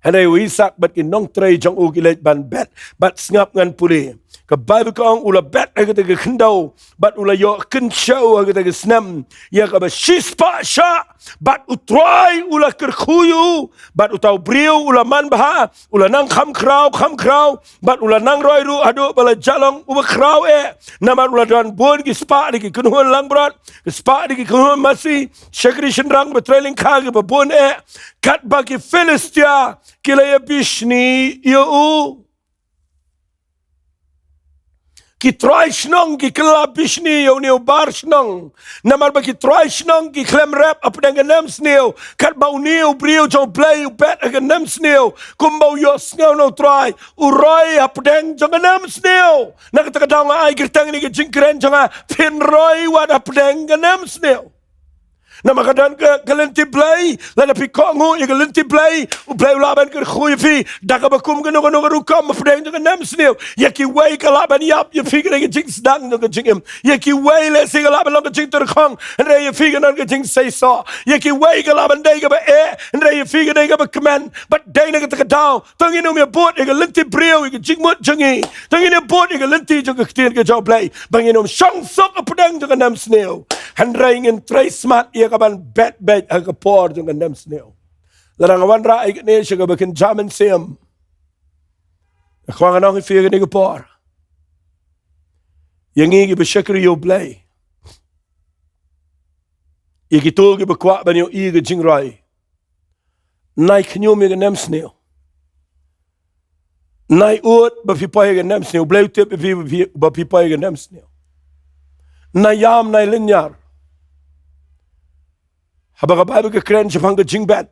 Hynrei u Isak bad ki nongtrei jong u ki leit ban bet. Bad sngap, ngan pule. Ka Baibl ka ong, u la bet ha kata ka khyndew, bad u la ïoh kynshew ha kata ka snem ïa kaba shispah shah. Bad U Trai u la kyrkhu ïa u, bad uta u briew u la manbha, u la nang kham khraw, kham khraw, bad u la nang roi ruh haduh ba la jah long uba khraw eh. Namar u la don bun ki spah da ki kynhun langbrot, ki spah da ki kynhun masi, shakri shynrang ba trei lyngkha kiba bun eh. Katba ki Philistia ki la ïa bishni ïa u, ki trai shnong ki kylla bishni ïa une u bar shnong. Namar ba ki trai shnong ki khlem rep hapdeng ka nemsniew. Katba une u briew jong U Blei u bet ha ka nemsniew, kumba u ïohsngew na U Trai, u roi hapdeng jong ka nemsniew. Na kata ka daw nga ai kyrteng ïa kane ka jingkren jong nga, Phin Roi Wat Hapdeng ka Nemsniew. Namar ka don ka, ka lynti Blei, lada phi kohnguh ïa ka lynti Blei, U Blei u lah ban kyrkhu ïa phi da kaba kum kano kano ka rukom hapdeng jong ka nemsniew. Ïa kiwei ka lah ban ïap ïa phi ka dei ka jingsdang jong ka jingim. Ïa kiwei lehse ka lah ban long ka jingtyrkhong, hynrei ïa phi ka don ka jingseisoh. Ïa kiwei ka lah ban dei kaba eh, hynrei ïa phi ka dei kaba kmen. Bad dei na kata ka daw, to ngin ym ïa bud ïa ka lynti briew ïa ka jingmut jong ngi. To ngin ïa bud ïa ka lynti jong ka ktien ka jong U Blei, ba ngin ym shong suk hapdeng jong ka nemsniew. Hynrei ngin trei smat ïa ka ban bet beit ha ka por jong ka nemsniew. Lada nga wanrah ïa kane sha kaba kynja mynsiem, nga kwah ngan ong ïa phi ha kane ka por, ïa ngi kiba shakri ïa U Blei, ïa kito kiba kwah ban ïohi ka jingroi, nai khñium ïa ka nemsniew. Nai ud ba phi poi ha ka nemsniew. U Blei u tip ïa phi ba phi, ba phi poi ha ka nemsniew. Nai ïam, nai lynñiar. Haba ka Baibl ka kren shaphang ka jingbet,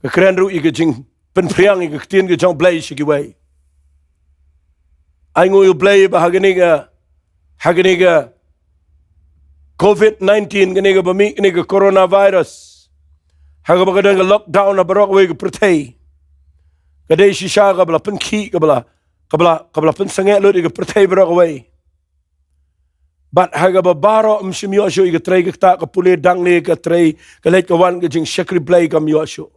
ka kren ruh ïa ka jingpynphriang ïa ka ktien ka jong U Blei sha kiwei. Ainguh ïa U Blei ba ha kane ka, ha kane ka covid nineteen, kane kaba mih, kane ka coronavirus, ha kaba ka don ka lockdown ha baroh kawei ka pyrthei, ka dei shisha kaba la pynkhih, kaba la, kaba la, kaba la pynsangeh lut ïa ka pyrthei baroh kawei. Bad ha kaba baroh ym shym ïoh shuh ïa ka trei ka ktah, ka pule dang ne ka trei, ka leit ka wan, ka jingshakri Blei kam ïoh shuh.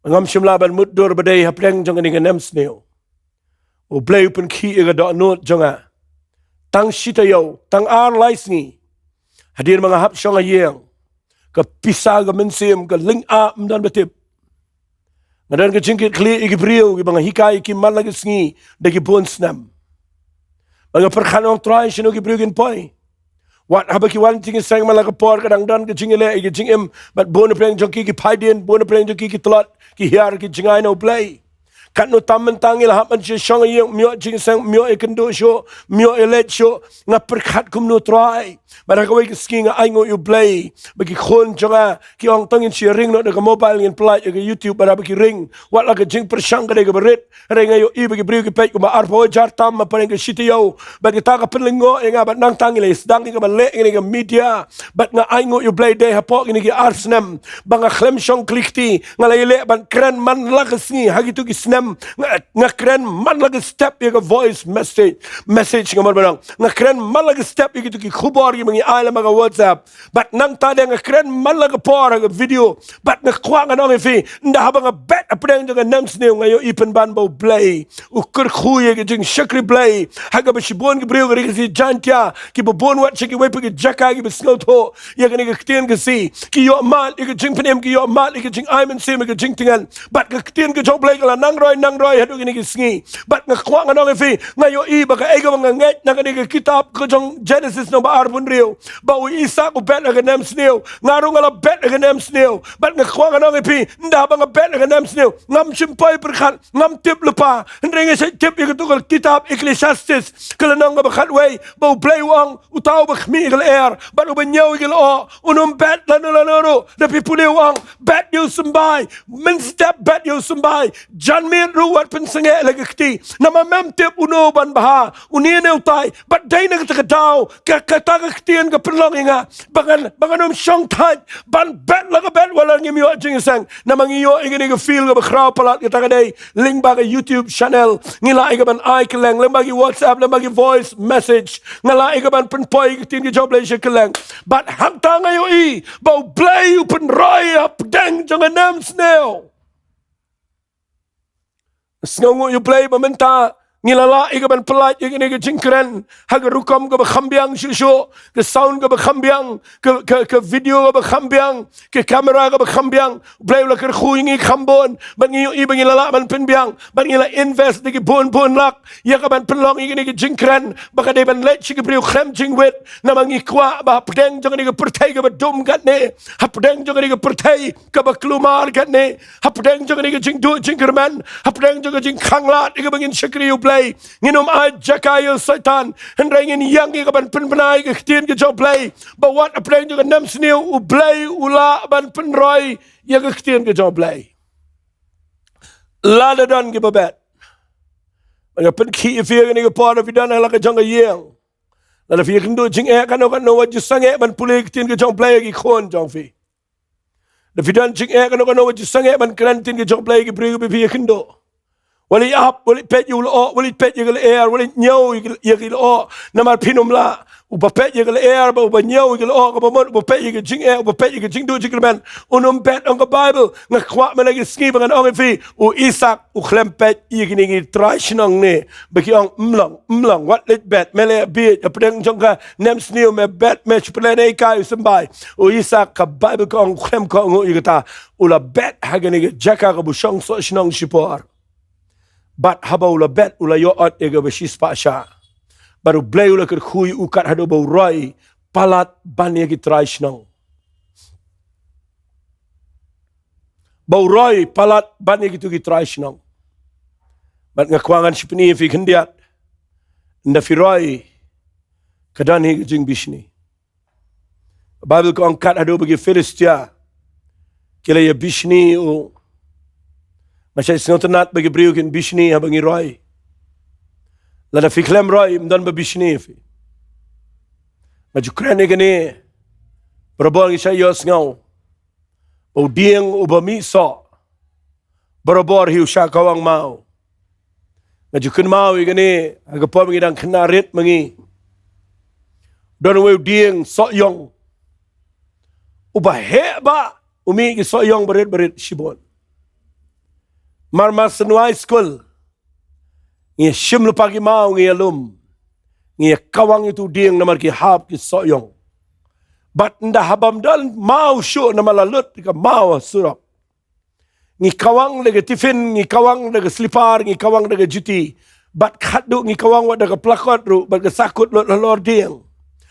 Ngam shym lah ban mutdur ba dei hapdeng jong kane ka nemsniew. U Blei u pynkhih ïa ka dohnud jong nga. Tang shi taïew, tang ar lai sngi, hadien ba nga hap shong ha ïing, ka pisa, ka mynsiem, ka lynga ym don ba tip. Nga don ka jingkitkhlieh ïa ki briew kiba nga hikai ïa ki man la ka sngi da ki bun snem. Ba nga pyrkhat, ong Trai, shano ki briew kin poi? Wat haba ki wan jingïaseng man la ka por, ka dang don ka jingïaleh ïa ka jingim, bad bun na pdeng jong ki ki phaidien, bun na pdeng jong ki ki tlot, ki hiar ki jngai na U Blei. Katno tam mynta ngi la hap ban shu shong ha ïing, ym ïoh jingïaseng, ym ïoh ïakynduh shuh, ym ïoh ïaleit shuh. Nga pyrkhat kumno, Trai. Bad ha kawei ka sngi nga ainguh ïa U Blei ba ki khun jong nga ki ong, to ngin shu ïaring noh da ka mobile, ngin pyllait ïa ka YouTube. Bad haba ki ring, wat la ka jingpyrshang ka dei kaba rit. Hynrei nga ïohi ba ki briew ki peit kumba arphew hajar tam ha pdeng ka shi taïew. Bad kata ka pynlyngngoh ïa nga, bad nangta ngi la ïasdang ïa ka ban leh ïa kane ka media. Bad nga ainguh ïa U Blei, dei hapoh kine ki ar snem ba nga khlem shong kli kti, nga la ïaleh ban kren man la ka sngi ha kito ki snem Nga, nga kren man la ka step ïa ka voice message, message nga mut ban ong. Nga kren man la ka step ïa kitu ki khubor kiba ngi ai lyngba ka WhatsApp. Bad nangta de nga kren man la ka por ha ka video. Bad nga kwah ngan ong ïa phi, ynda haba nga bet hapdeng jong ka nemsniew nga ïohi pynban ba U Blei u kyrkhu ïa ka jingshakri Blei. Ha kaba shibun ki briew ka ri ka sngi Jaintia kiba bun wat sha kiwei pat ki jaka kiba sngewthuh ïa kane ka ktien Khasi, ki ïoh mad ïa ka jingpynim, ki ïoh mad ïa ka jingai mynsiem, ïa ka jingtngen. Bad ka ktien ka jong U Blei ka la nang roi, nang roi haduh kine ki sngi. Bad nga kwah ngan ong ïa phi, nga ïohi ba kaei kaba nga ngeit na kane ka kitab ka jong Genesis nombar arphew hynriew, ba u Isak u bet ha ka nemsniew. Nga ruh nga la bet ha ka nemsniew. Bad nga kwah ngan ong ïa phi, ynda haba nga bet ha ka nemsniew, ngam shym poi pyrkhat, ngam tip lypa. Hynrei nga shait tip ïa katu ka kitab Ecclesiastes ka lynnong kaba khatwei, ba U Blei u ong, uta uba khmih ïa ka lyer bad uba ñiew ïa ka lyoh un ym bet lano lano ruh. Da phi pule u ong, bet ïa u symbai. Mynstep bet ïa u symbai. Janmiet ruh wat pynsangeh la ka kti. Namar mem tip uno ban bha, une ne utai. Bad dei na kata ka daw ka, kata ka ktien ka pynlong ïa nga ba ngan, ba ngan ym shong thait ban bet la ka bet wat la ngim ïoh jingïaseng. Namar ngi ïoh ïa kane ka feel kaba khraw palat, kata ka dei lyngba ka YouTube channel. Ngi lah ïa ka ban ai kylleng lyngba ki WhatsApp, lyngba ki voice message. Nga lah ïa ka ban pynpoi ïa ka ktien ka jong U Blei sha kylleng. Bad hangta nga ïohi ba U Blei u pynroi hapdeng jong ka nemsniew. Sngewnguh ïa U Blei ba mynta ngi la lah ïa ka ban pyllait ïa kane ka jingkren ha ka rukom kaba kham biang shuh shuh, ka sound kaba kham biang, ka, ka, ka video kaba kham biang, ka kamera kaba kham biang. U Blei u la kyrkhu ïa ngi kham bun bad ngi ïohi ba ngi la lah ban pynbiang bad ngi la invest da ki bun bun lak ïa ka ban pynlong ïa kane ka jingkren ba ka dei ban leit sha ki briew khlem jingwit. Namar ngi kwah ba hapdeng jong kane ka pyrthei kaba dum katne, hapdeng jong kane ka pyrthei kaba kulmar katne, hapdeng jong kane ka jingduh jingkyrmen, hapdeng jong ka jingkhanglad ïa kaba ngin shakri ïa U Blei, ngin ym ai jaka ïa u Soitan. Hynrei ngin ïeng ïa ka ban pynbna ïa ka ktien ka jong U Blei, ba wat hapdeng jong ka nemsniew U Blei u lah ban pynroi ïa ka ktien ka jong U Blei. Lada don kiba bet, ba nga pynkhih ïa phi ha kane ka por, lada phi don ha la ka jong ka ïing, lada phi ïakynduh jingeh kano kano, wat ju sangeh ban pule ïa ka ktien ka jong U Blei ha ki khun jong phi. Lada phi don jingeh kano kano, wat ju sangeh ban kren ktien ka jong U Blei ha ki briew kiba phi ïakynduh. Wat leit ap, wat leit peit ïa u lyoh, wat leit peit ïa ka lyer, wat leit ñiew ïa ka, ïa ka lyoh. Namar phin ym lah. Uba peit ïa ka lyer bad uba ñiew ïa ka lyoh, kaba mut uba peit ïa ka jingeh, uba peit ïa ka jingduh jingkyrmen, un ym bet, ong ka Baibl. Nga kwah mynta ki sngi ba ngan ong ïa phi, u Isak u khlem peit ïa kine ki trai shnong ne ba ki ong, ym long, ym long, wat leit bet, me leh bieit, hapdeng jong ka nemsniew me bet, me shu pynlehnohei ïa u symbai. U Isak, ka Baibl ka ong, u khlem kohnguh ïa kata. U la bet ha kane ka jaka kaba shong soh shnong shipor. Bad haba u la bet, u la ïoh ot ïa kaba shispah shah. Bad U Blei u la kyrkhu ïa u kat haduh ba u roi palat ban ïa ki trai shnong. Ba u roi palat ban ïa kitu ki trai shnong. Bad nga kwah ngan shu pyni ïa phi khyndiat, ynda phi roi, ka don hi ka jingbishni. Baibl ka ong kat haduh ba ki Philistia ki la ïabishni ïa u. Nga shait sngewtynnat ba ki briew kin bishni haba ngi roi. Lada phi khlem roi, ym don ba bishni ïa phi. Nga ju kren ïa kane barabor, ngi shait ïohsngew ba u dieng uba mih soh barabor hi u shah kawang maw. Nga ju kynmaw ïa kane ha ka por ba ngi dang khynnah rit ma ngi. Don uwei u dieng sohïong uba heh bha, u mih ki sohïong barit barit shibun. Mar mar shen wai skul, ngi ïashim lypa ki maw, ngi ïalum, ngi ïakawang ïa utu u dieng namar ki hap ki sohïong. Bad ynda haba ym don maw shuh namar la lut ka maw ha surok, ngi kawang da ka tiffin, ngi kawang da ka slipar, ngi kawang da ka juti. Bad khatduh ngi kawang wat da ka plakot ruh, bad ka sakut lut halor dieng.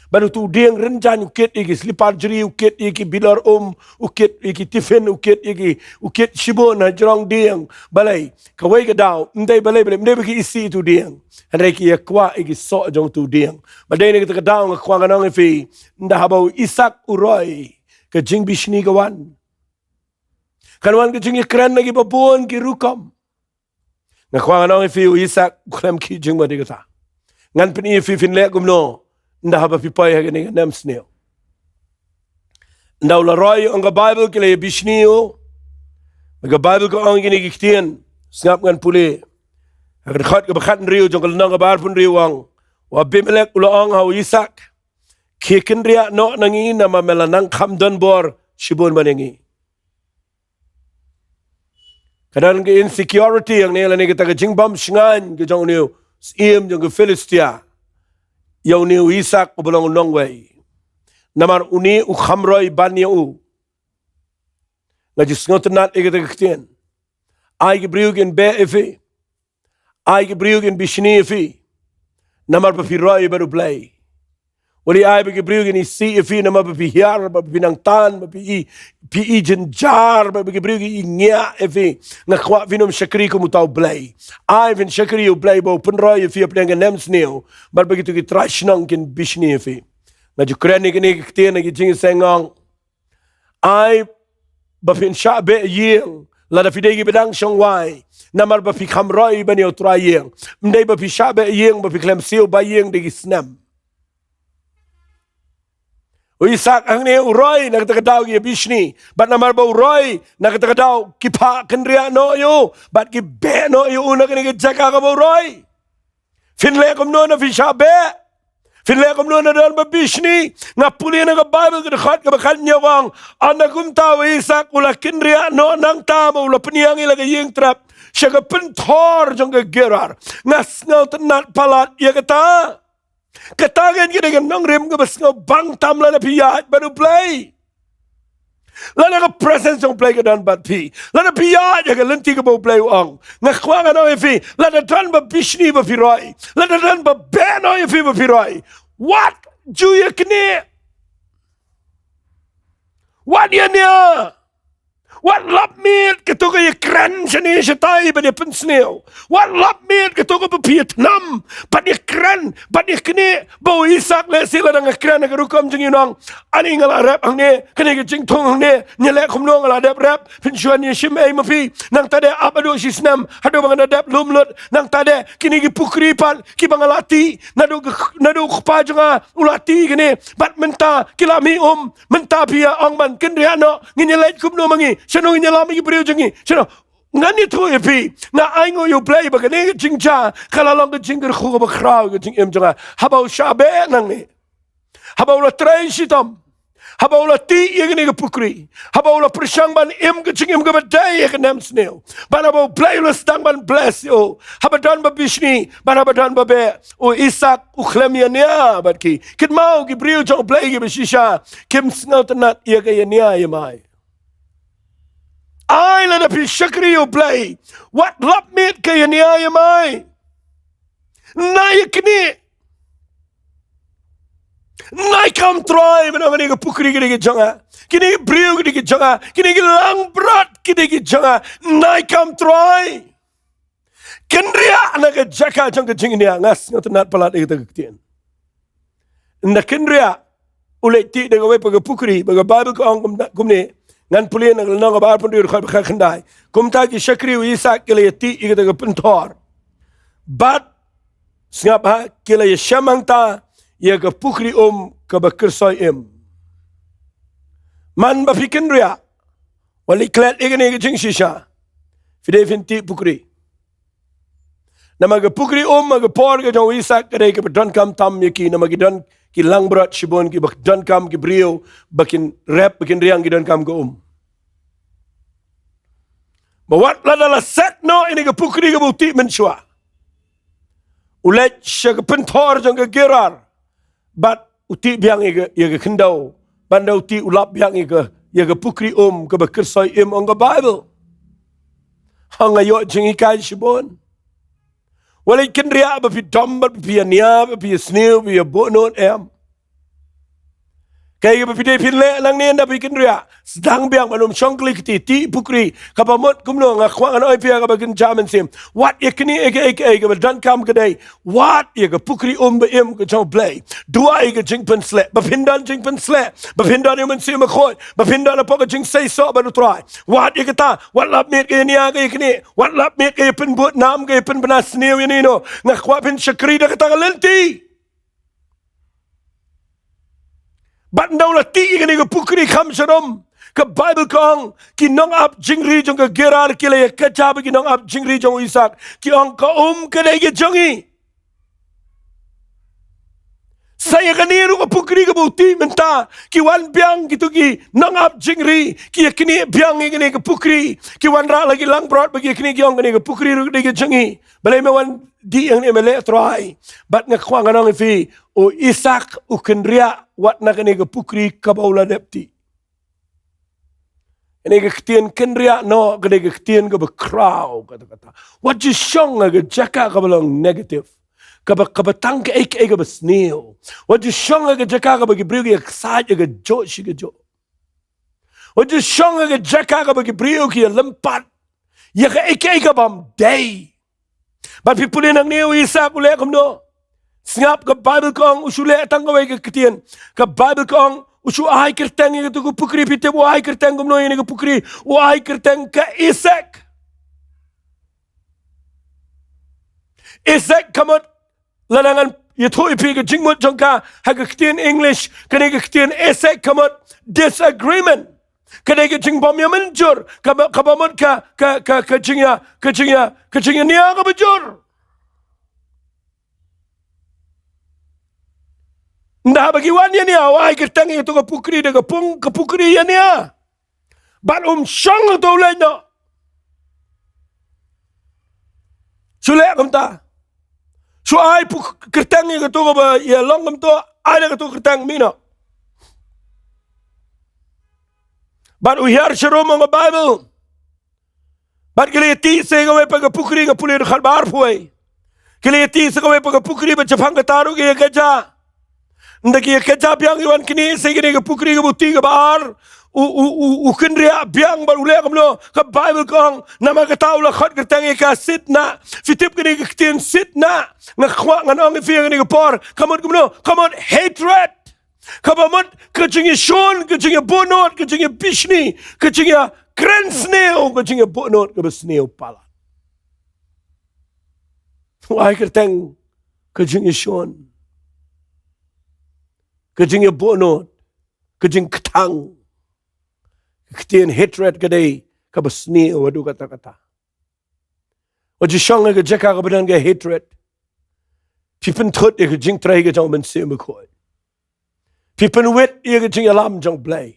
Bad utu u dieng rynjang u kit ïa ki slipar jri, u kit ïa ki bilor um, u kit ïa ki tiffin, u kit ïa ki, u kit shibun ha jrong dieng. Balei? Kawei ka daw, ym dei balei balei, ym dei ba ki isih ïa utu u dieng. Hynrei ki ïakwah ïa ki soh jong utu u dieng. Bad dei na kata ka daw nga kwah ngan ong ïa phi, ynda haba u Isak u roi, ka jingbishni ka wan. Kan wan ka jingïakren na kiba bun ki rukom. Nga kwah ngan ong ïa phi, u Isak u khlem khih jingmut ïa kata. Ngan pyni ïa phi phin leh kumno ynda haba phi poi ha kane ka nemsniew. Ynda u la roi, ong ka Baibl, ki la ïabishni ïa u. Ka Baibl ka ong kine ki ktien: Sngap ngan pule. Ha ka dkhot kaba khathynriew jong ka lynnong kaba arphew hynriew u ong, u Abimelek u la ong ha u Isaak, khie kynriah noh na ngi namar me la nang kham don bor shibun ban ïa ngi. Ka don ka insecurity hangne lane kata ka jingbym shngaiñ ka jong une u syiem jong ka Philistia ïa une u Isaak uba long u nongwei. Namar une u kham roi ban ïa u. Nga ju sngewtynnat ïa kata ka ktien. Ai ki briew kin beh ïa phi. Ai ki briew kin bishni ïa phi. Namar ba phi roi bad U Blei. Wat ai ba ki briew kin isih ïa phi namar ba phi hiar, ba phi nang tan, ba phi i, phi i jynjar, ba ki briew kin i ngiah ïa phi. Nga kwah phin ym shakri kum uta U Blei. Ai phin shakri ïa U Blei ba u pynroi ïa phi hapdeng ka nemsniew. Bad ba kito ki trai shnong kin bishni ïa phi. Nga ju kren ïa kine ki ktien ha ki jingseng ong. Ai ba phin shah beh ïing, lada phi dei kiba dang shong wai, namar ba phi kham roi ban ïa u trai ïing. Ym dei ba phi shah beh ïing ba phi khlem siew ba ïing da ki snem. U Isaak hangne u roi na kata ka daw ki ïa bishni, bad namar ba u roi na kata ka daw ki phah kynriah noh ïa u bad ki beh noh ïa u na kane ka jaka kaba u roi. Phin leh kumno na phi shah beh? Phin leh kumno na don ba bishni? Nga pule na ka Baibl ka dkhot kaba khathynñiew ka ong, ynda kumta u Isaak u la kynriah noh nangta ba u la pynïeng ïa la ka ïing trep sha ka pynthor jong ka Gerar. Nga sngewtynnat palat ïa kata. Kata ka dei ka nongrim kaba sngewbang tam lada phi ïaid bad U Blei. Lada ka presence jong U Blei ka don bad phi, lada phi ïaid ha ka lynti kaba U Blei u ong, nga kwah ngan ong ïa phi, lada don ba bishni ba phi roi, lada don ba beh noh ïa phi ba phi roi, wat ju ïa knieh. Wat ïa nia. Wat lap miet kato ka ïa kren shane shatai ban ïa pynsniew. Wat lap miet kato kaba phi ïa tnam ban ïa kren ban ïa knieh. Ba u Isaak lehse lada nga kren ha ka rukom jong ngi u ong, ani nga la rep hangne, kane ka jingthung hangne, nga leh kumno, nga la dep rep, phin shu wan ïa shim ei ma phi? Nangta de ap haduh shi snem haduh ba nga da dep lum lut. Nangta de kine ki pukri pat kiba nga la tih naduh ka, naduh u kpa jong nga u la tih kine, bad mynta ki la mih um. Mynta phi ïa ong ban kynriah noh, ngin ïa leit kumno ma ngi? Shano ngin ïalam ïa ki briew jong ngi? Shano? Ngan ïathuh ïa phi, nga ainguh ïa U Blei ba kane ka jingjia ka la long ka jingkyrkhu kaba khraw ïa ka jingim jong nga. Haba u shah beh nangne, haba u la trei shitom, haba u la tih ïa kane ka pukri, haba u la pyrshang ban im ka jingim kaba dei ïa ka nemsniew, bad haba U Blei u la sdang ban bless ïa u, haba don ba bishni bad haba don ba beh, u Isaak u khlem ïa nia bad ki. Kynmaw, ki briew jong U Blei kiba shisha kim sngewtynnat ïa ka ïa nia ïa mai. Ai lada phi shakri ïa U Blei, wat lap miet ka ïa nia ïa mai. Nai ïa knieh. Nai kam trai, mynta kane ka pukri ka dei ka jong nga, kine ki briew ki dei ki jong nga, kine ki langbrot ki dei ki jong nga. Nai kam trai. Kynriah na ka jaka jong ka jingnia. Nga sngewtynnat palat ïa kata ka ktien. Ynda kynriah, u leit tih da kawei pat ka pukri, ba ka Baibl ka ong kumta, kumne. Ngan pule na ka lynnong kaba arphew hynriew dkhot ba khatkhyndai. Kumta ki shakri u Isaak ki la ïa tih ïa kata ka pynthor. Bad sngap ha, ki la ïa shem hangta ïa ka pukri um kaba kyrsoi im. Man ba phi kynriah, wat leit klet ïa kane ka jingshisha. Phi dei phin tih pukri. Namar ka pukri um ha ka por ka jong u Isaak ka dei kaba donkam tam ïa ki, namar ki don ki langbrot shibun, kiba donkam ki briew ba kin rep, ba kin riang, ki donkam ka um. Ba wat lada la set noh ïa kane ka pukri kaba u tih mynshuwa, u leit sha ka pynthor jong ka Gerar. Bad u tih biang ïa ka, ïa ka khyndew. Bad ynda u tih u lap biang ïa ka, ïa ka pukri um kaba kyrsoi im, ong ka Baibl. Hangta ïoh jinghikai shibun. Wat leit kynriah ba phi dom, ba phi ïa nia, ba phi ïa sniew, ba phi ïa buh nud, em. Kaei kaba phi dei phin leh nangne ynda phi kynriah, sdang biang ban ym shong kli kti, tih pukri. Kaba mut kumno? Nga kwah ngan ong ïa phi ïa kaba kynja mynsiem. Wat ïa knieh ïa kaei kaei kaba donkam ka dei. Wat ïa ka pukri um ba im ka jong U Blei. Duwai ka jingpynsleh, ba phin don jingpynsleh, ba phin don ïa u Mynsiem Bakhuid, ba phin don hapoh ka jingseisoh bad U Trai. Wat ïa kata, wat lap miet ka ïa nia ka ïa knieh, wat lap miet ka ïa pynbud nam, ka ïa pynbna sniew ïa nino. Nga kwah phin shakri da kata ka lynti. Bad ynda u la tih ïa kane ka pukri kham sharum, Ka Baibl ka ong, ki nongap jingri jong ka Gerar ki la ïa kajia bad ki nongap jingri jong u Isaak. Ki ong, ka um ka dei ka jong ngi. Sa ïa kane ruh ka pukri kaba u tih mynta, ki wan biang kito ki nongap jingri, ki ïa knieh biang ïa kane ka pukri, ki wanrah la ki langbrot bad ki ïa knieh, ki ong, kane ka pukri ruh ka dei ka jong ngi. Balei me wan dih ïa kane, me leh trai? Bad nga kwah ngan ong ïa phi, u Isaak u kynriah wat na kane ka pukri kaba u la dep tih. Kane ka ktien kynriah noh, kane ka ktien kaba khraw, kata kata. Wat ju shong ha ka jaka kaba long negative. Kaba, kaba tang kaei kaei kaba sniew. Wat ju shong ha ka jaka kaba ki briew ki ïa ksaid ïa kajuh shi kajuh. Wat ju shong ha ka jaka kaba ki briew ki ïa lympat ïa kaei kaei kabym dei. Bad phi pule nangne u Isaak u leh kumno? Sngap, ka Baibl ka ong u shu leh tang kawei ka ktien. Ka Baibl ka ong u shu ai kyrteng ïa kato ka pukri. Phi tip u ai kyrteng kumno ïa kane ka pukri? U ai kyrteng ka Esek. Esek ka mut, lada ngan ïathuh ïa phi ka jingmut jong ka ha ka ktien English, kane ka ktien Esek ka mut disagreement. Ka dei ka jingbym ïa mynjur, kaba, kaba mut ka, ka, ka, ka jingïa, ka jingïa, ka jingïania kaba jur. Ynda haba ki wan ïania, u ai kyrteng ïa kato ka pukri da ka pung, ka pukri ïania. Bad um shong kato u leit noh. Shu leh kumta. Shu ai puk-, kyrteng ïa kato kaba ïa long kumto, ai da kato kyrteng mih noh. Bad u hiar sharum ong ka Baibl. Bad ki la ïa tih sa kawei pat ka pukri, nga pule dkhot ba arphew wei. Ki la ïa tih sa kawei pat ka pukri bad shaphang kata ruh ki ïa kajia. Ynda ki ïa kajia biang ki wan knieh sa kane ka pukri kaba u tih kaba ar. U, u, u, u kynriah biang bad u leh kumno? Ka Baibl ka ong, namar kata u la khot kyrteng ïa ka Sitnah. Phi tip kane ka ktien Sitnah, nga kwah ngan ong ïa phi ha kane ka por, ka mut kumno? Ka mut hatred. Kaba mut ka jingïashun, ka jingïabuhnud, ka jingïabishni, ka jingïakren sniew, ka jingïabuhnud kaba sniew palat. U ai kyrteng ka jingïashun, ka jingïabuhnud, ka jingkthang. Ka ktien hatred ka dei kaba sniew haduh katta katta. Wat ju shong ha ka jaka kaba don ka hatred. Phi pynthut ïa ka jingtrei ka jong U Mynsiem Bakhuid. Phi pynwit ïa ka jingïalam jong U Blei.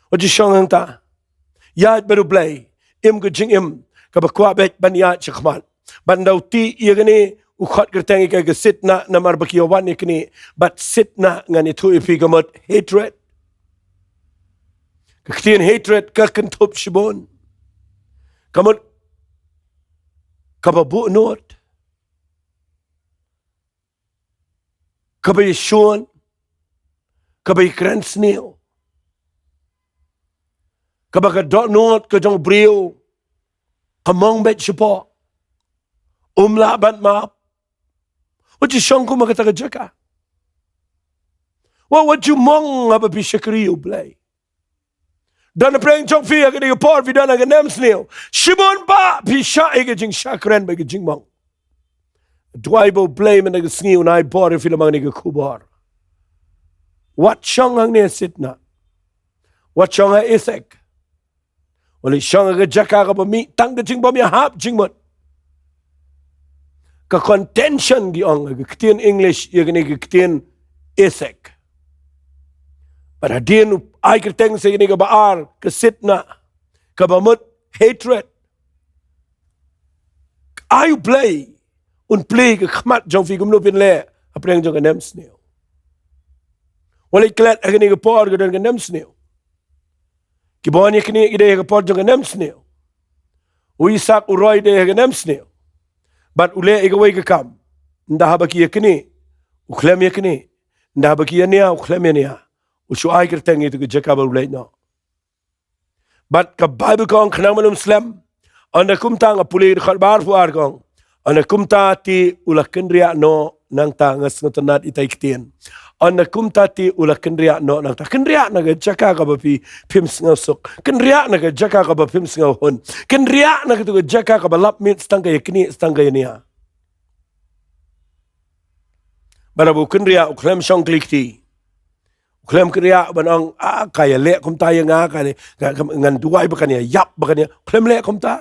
Wat ju shong hangta. Ïaid bad U Blei. Im ka jingim kaba kwah beit ban ïaid shakhmat. Bad ynda u tih ïa kane, u khot kyrteng ïa ka, ka Sitnah, namar ba ki ïa wan ïa knieh. Bad Sitnah, ngan ïathuh ïa phi, ka mut hatred. Ka ktien hatred ka kynthup shibun. Ka mut kaba buhnud, kaba ïashun, kaba ïakren sniew, kaba ka dohnud ka jong u briew ka mong beit shapoh, um lah ban map. Wat ju shong kum ha kata ka jaka. Wat, wat ju mong haba phi shakri U Blei. Don napdeng jong phi ha kane ka por, phi don ha ka nemsniew. Shibun bah phi shah ïa ka jingshakren bad ka jingmong. Duwai ba U Blei mynta ka sngi un ai bor ïa phi lem ha kane ka khubor. Wat shong hangne Sitnah. Wat shong ha Esek. Wat leit shong ha ka jaka kaba mih tang ka jingbym ïahap jingmut. Ka contention ki ong ha ka ktien English, ïa kane ka ktien Esek. Bad hadien u ai kyrteng sa ïa kane kaba ar, ka Sitnah, kaba mut hatred. Ai U Blei un plie ka khmat jong phi kumno phin leh hapdeng jong ka nemsniew. Wat leit klet ha kane ka por ka don ka nemsniew. Kiba wan ïa knieh ki dei ha ka por jong ka nemsniew. U Isaak u roi dei ha ka nemsniew. Bad u leh ïa kawei ka kam. Ynda haba ki ïa knieh, u khlem ïa knieh. Ynda haba ki ïa nia, u khlem ïa nia. U shu ai kyrteng ïa kato ka jaka bad u leit noh. Bad ka Baibl ka ong, khnang ban ym slem. Ynda kumta, nga pule dkhot ba arphew ar, ka ong, ynda kumta te u la kynriah noh nangta. Nga sngewtynnad ïa itai ktien. Ynda kumta te u la kynriah noh nangta. Kynriah na ka jaka kaba phi, phim sngewsuk. Kynriah na ka jaka kaba phim sngewhun. Kynriah na kato ka jaka kaba lap miet sa tang ka ïa knieh, sa tang ka ïa nia. Bad haba u kynriah, u khlem shong kli kti. U Khlem kynriah ban ong, ah, ka ïaleh kumta ïa nga, ka ne, nga, nga, ngan duwai ba kan ïa ïap, ba kan ïa, khlem leh kumta.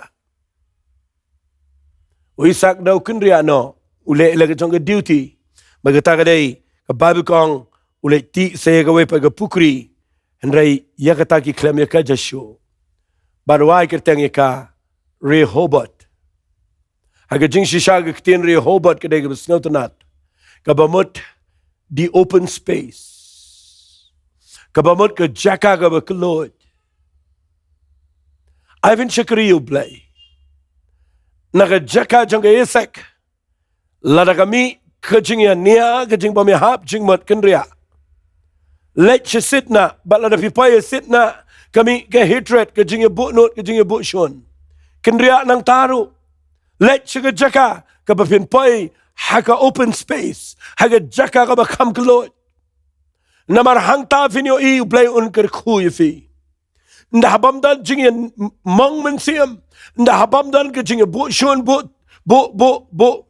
U Isak da u kynriah noh, u leh la ka jong ka duty. Bad kata ka dei, ka Baibl ka ong, u leit tih sa ïa kawei pat ka pukri. Hynrei ïa kata ki khlem ïa ka Joshua. Bad u ai kyrteng ïa ka Rehoboth. Ha ka jingshisha ka ktien Rehoboth ka dei kaba sngewtynnat. Kaba mut the open space. Kaba mut ka jaka kaba kylluid. Ai ban shakri ïa U Blei. Na ka jaka jong ka Isak. Lada ka mih ka jingïania, ka jingbymïahap, jingmut kynriah. Leit sha Sitnah, bad lada phi poi sha Sitnah, ka mih ka hatred, ka jingïabuhnud, ka jingïabuhshun. Kynriah nangta ruh. Leit sha ka jaka, kaba phin poi, ha ka open space, ha ka jaka kaba kham kylluid. Namar hangta phin ïohi U Blei un kyrkhu ïa phi. Ynda haba ym don jingïamong mynsiem. Ynda haba ym don ka jingïabuhshun, buh, buh, buh, buh.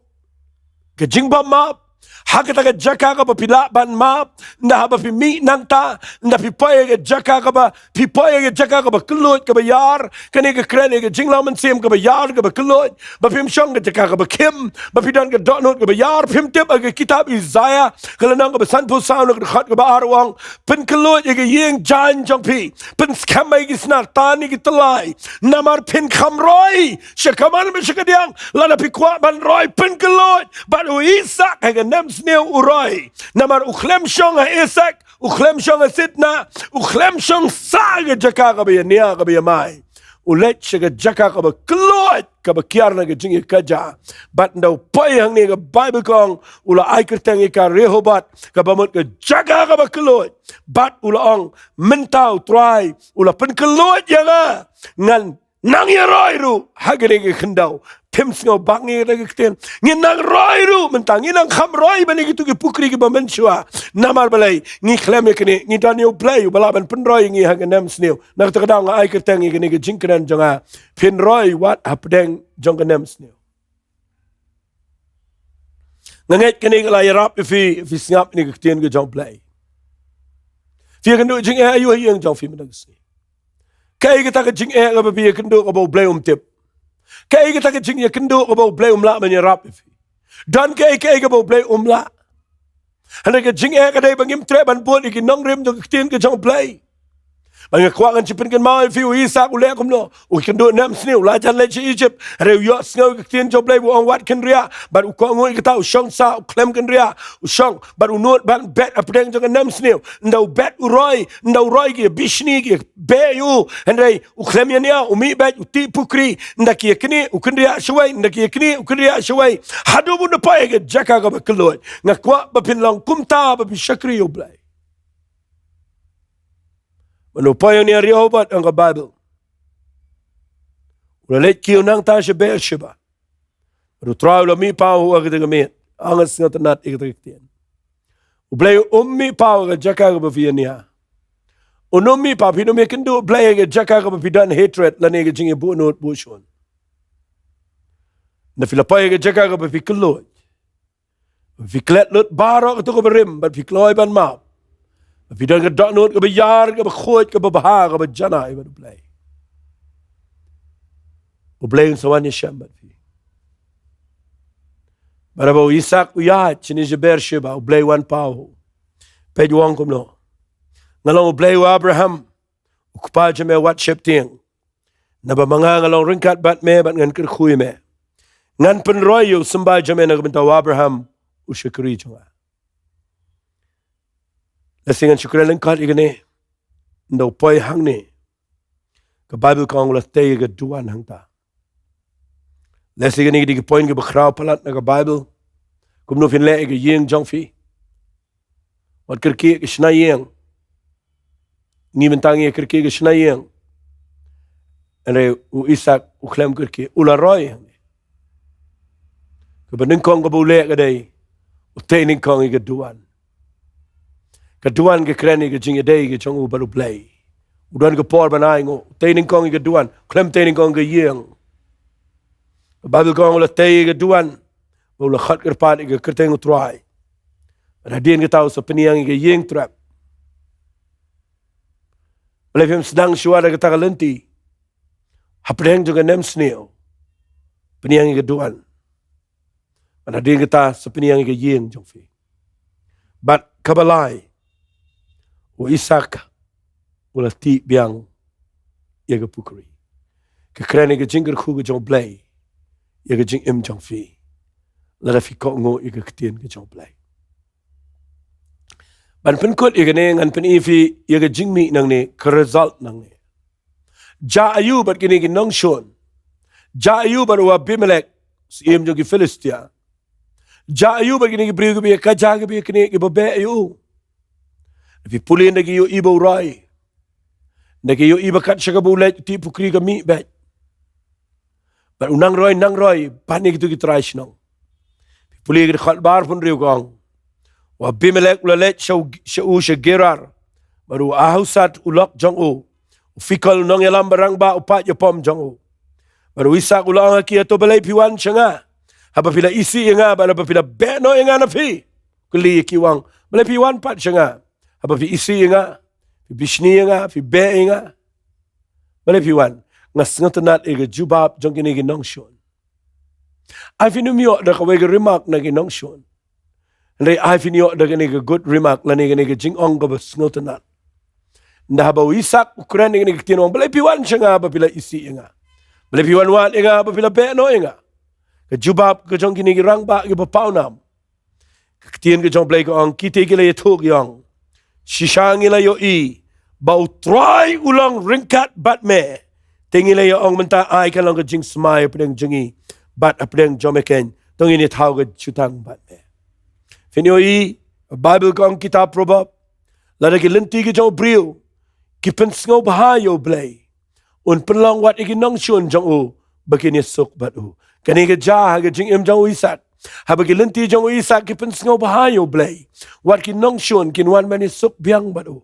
Ka jingbymap. Ha kata ka jaka kaba phi lah ban map. Ynda haba phi mih nangta. Ynda phi poi ha ka jaka kaba, phi poi ha ka jaka kaba kylluid, kaba ïar. Kane ka kren ïa ka jinglong mynsiem kaba ïar, kaba kylluid. Ba phim shong ka jaka kaba khim. Ba phi don ka dohnud kaba ïar. Phim tip ha ka kitab Isaiah. Ka lynnong kaba sanphew saw na ka dkhot kaba ar u ong. Pynkylluid ïa ka ïing jaiñ jong phi. Pynskhem ïa ki snar tan ïa ki tyllai. Namar phin kham roi. Sha kamon bad sha kadiang. Lada phi kwah ban roi. Pynkylluid. Bad u Isak ha ka nemsniew u roi. Namar u khlem shong ha Isak. U khlem shong ha Sitnah. U khlem shong sha ka jaka kaba ïania kaba ïamai. U leit sha ka jaka kaba kylluid. Kaba kiar na ka jingïakajia. Bad ynda u poi hangne ka Baibl ka ong. U la ai kyrteng ïa ka Rehoboth. Kaba mut ka jaka kaba kylluid. Bad u la ong, mynta U Trai, u la pynkylluid ïa nga. Ngan nang ïa roi ruh, ha kane ka khyndew. Phim sngew bang ïa kata ka ktien. Ngin nang roi ruh, mynta ngin nang kham roi ban ïa kito ki pukri kiba mynshuwa. Namar balei, ngi khlem ïa kane, ngi don ïa U Blei, uba lah ban pynroi ïa ngi ha ka nemsniew. Na kata ka daw nga ai kyrteng ïa kane ka jingkren jong nga. Phin roi wat hapdeng jong ka nemsniew. Nga ngeit kane ka la ïarap ïa phi, phi sngap ïa ka ktien ka jong U Blei. Phi ïakynduh jingeh aïu ha ïing jong phi mynta ka sngi. Kaei kata ka jingeh kaba phi ïakynduh kaba U Blei um tip. Kaei kata ka jingïakynduh kaba U Blei um lah ban ïarap ïa phi. Don kaei kaei kaba U Blei um lah. Hynrei ka jingeh ka dei ba ngim treh ban bud ïa ki nongrim jong ka ktien ka jong U Blei. Ba nga kwah ngan shu pynkynmaw ïa phi, u Isak u leh kumno. U kynduh nemsniew, la jan leit sha Egypt. Hynrei u ïohsngew ïa ka ktien jong U Blei, u ong wat kynriah. Bad u kohnguh ïa kata, u shong sah, u khlem kynriah. U shong, bad u nud ban bet hapdeng jong ka nemsniew. Ynda u bet u roi, ynda u roi ki ïa bishni ki ïa beh ïa u. Hynrei u khlem ïania, u mih beit, u tih pukri, ynda ki ïa knieh, u kynriah shawei, ynda ki ïa knieh, u kynriah shawei. Haduh ba un da poi ha ka jaka kaba kylluid. Nga kwah ba phin long kumta ba phin shakri ïa U Blei. Mynta u poi hangne ha Rehoboth, ong ka Baibl. U la leit kiew nangta sha Beersheba. Bad U Trai u la mih paw ha kata ka miet. Nga sngewtynnat ïa kata ka ktien. U Blei um mih paw ha ka jaka kaba phi ïania. Un ym mih paw, phin ym ïakynduh Blei ha ka jaka kaba phi don hatred lane ka jingïabuhnud buhshun. Ynda phi la poi ha ka jaka kaba phi kylluid. Phi klet lut baroh kato kaba rim, bad phi kloi ban map. Phi don ka dohnud kaba ïar, kaba khuid, kaba bha, kaba janai bad U Blei. U Blei un sa wan ïashem bad phi. Bad haba u Isak u ïaid shane sha Beersheba, U Blei u wan paw. Peit u ong kumno. Nga long U Blei u Abraham, u kpa jong me wat sheptieng. Naba ma nga nga long ryngkat bad me bad ngan kyrkhu ïa me. Ngan pynroi ïa u symbai jong me na ka bynta u Abraham u shakri jong nga. Lehse ngan shu kren lyngkot ïa kane. Ynda u poi hangne. Ka Baibl ka ong u la tei ïa ka duwan hangta. Lehse kane ka dei ka point kaba khraw palat na ka Baibl. Kumno phin leh ïa ka ïing jong phi. Wat kyrkieh ka shna ïing. Ngi mynta ngi kyrkieh ka shna ïing. Hynrei u Isak u khlem kyrkieh, u la roi. Kaba nyngkong kaba u leh ka dei, u tei nyngkong ïa ka duwan. Ka duwan ka kren ïa ka jingïadei ka jong u bad U Blei. U don ka por ban ai nguh, u tei nyngkong ïa ka duwan, khlem tei nyngkong ïa ka ïing. Ka Baibl ka ong u la tei ïa ka duwan, bad u la khot kyrpad ïa ka kyrteng U Trai. Bad hadien kata u sa pynïeng ïa ka ïing trep. Balei phim sdang shuwa da kata ka lynti? Hapdeng jong ka nemsniew, pynïang ïa ka duwan. Bad hadien kata sa pynïang ïa ka ïing jong phi. Bad kaba lai, u Isak u la tih biang ïa ka pukri. Ka kren ïa ka jingkyrkhu ka jong U Blei ïa ka jingim jong phi, lada phi kohnguh ïa ka ktien ka jong U Blei. Ban pynkut ïa kane, ngan pyni ïa phi ïa ka jingmih nangne, ka result nangne. Jah aiu bad kine ki nongshun? Jah aiu bad u Abimelek, syiem jong ki Philistia? Jah aiu bad kine ki briew kiba ïakajia, kiba ïaknieh, kiba beh ïa u? Phi pule, ynda ki ïohi ba u roi, ynda ki ïohi ba kat sha kaba u leit, u tih pukri ka mih beit, bad u nang roi, nang roi ban ïa kito ki trai shnong. Phi pule, ka dkhot ba arphew hynriew ka ong, u Abimelek u la leit sha u, sha u sha Gerar, bad u Ahuzat u lok jong u, u Phikol u nongïalam ba rangbah, u paid ïapom jong u. Bad u Isak u la ong ha ki, hato balei phi wan sha nga haba phi la isih ïa nga, bad haba phi la beh noh ïa nga na phi? Kylli ïa ki, u ong, balei phi wan pat sha nga haba phi isih ïa nga, phi bishni ïa nga, phi beh ïa nga? Balei phi wan? Nga sngewtynnat ïa ka jubab jong kine ki nongshun. Ai phin ym ïoh da kawei ka remark na ki nongshun, hynrei ai phin ïoh da kane ka good remark, lane kane ka jingong kaba sngewtynnat. Ynda haba u Isak u kren ïa kane ka ktien, u ong, balei phi wan sha nga haba phi la isih ïa nga? Balei phi wan wad ïa nga haba phi la beh noh ïa nga? Ka jubab ka jong kine ki rangbah kiba pawnam, ka ktien ka jong U Blei ka ong, kita ki la ïathuh, ki ong, shisha ngi la ïohi ba U Trai u long ryngkat bad me. Te ngi la ïa ong mynta, ai kan long ka jingsmai hapdeng jong ngi bad hapdeng jong me keiñ, to ngin ïa thaw ka jutang bad me. Phin ïohi, Baibl ka ong, kitab Proverb, lada ki lynti ki jong u briew ki pynsngewbha ïa U Blei, un pynlong wat ïa ki nongshun jong u ba kin ïasuk bad u. Kane ka jia ha ka jingim jong u Isak. Haba ki lynti jong u Isak ki pynsngewbha ïa U Blei, wat ki nongshun kin wan ban ïasuk biang bad u.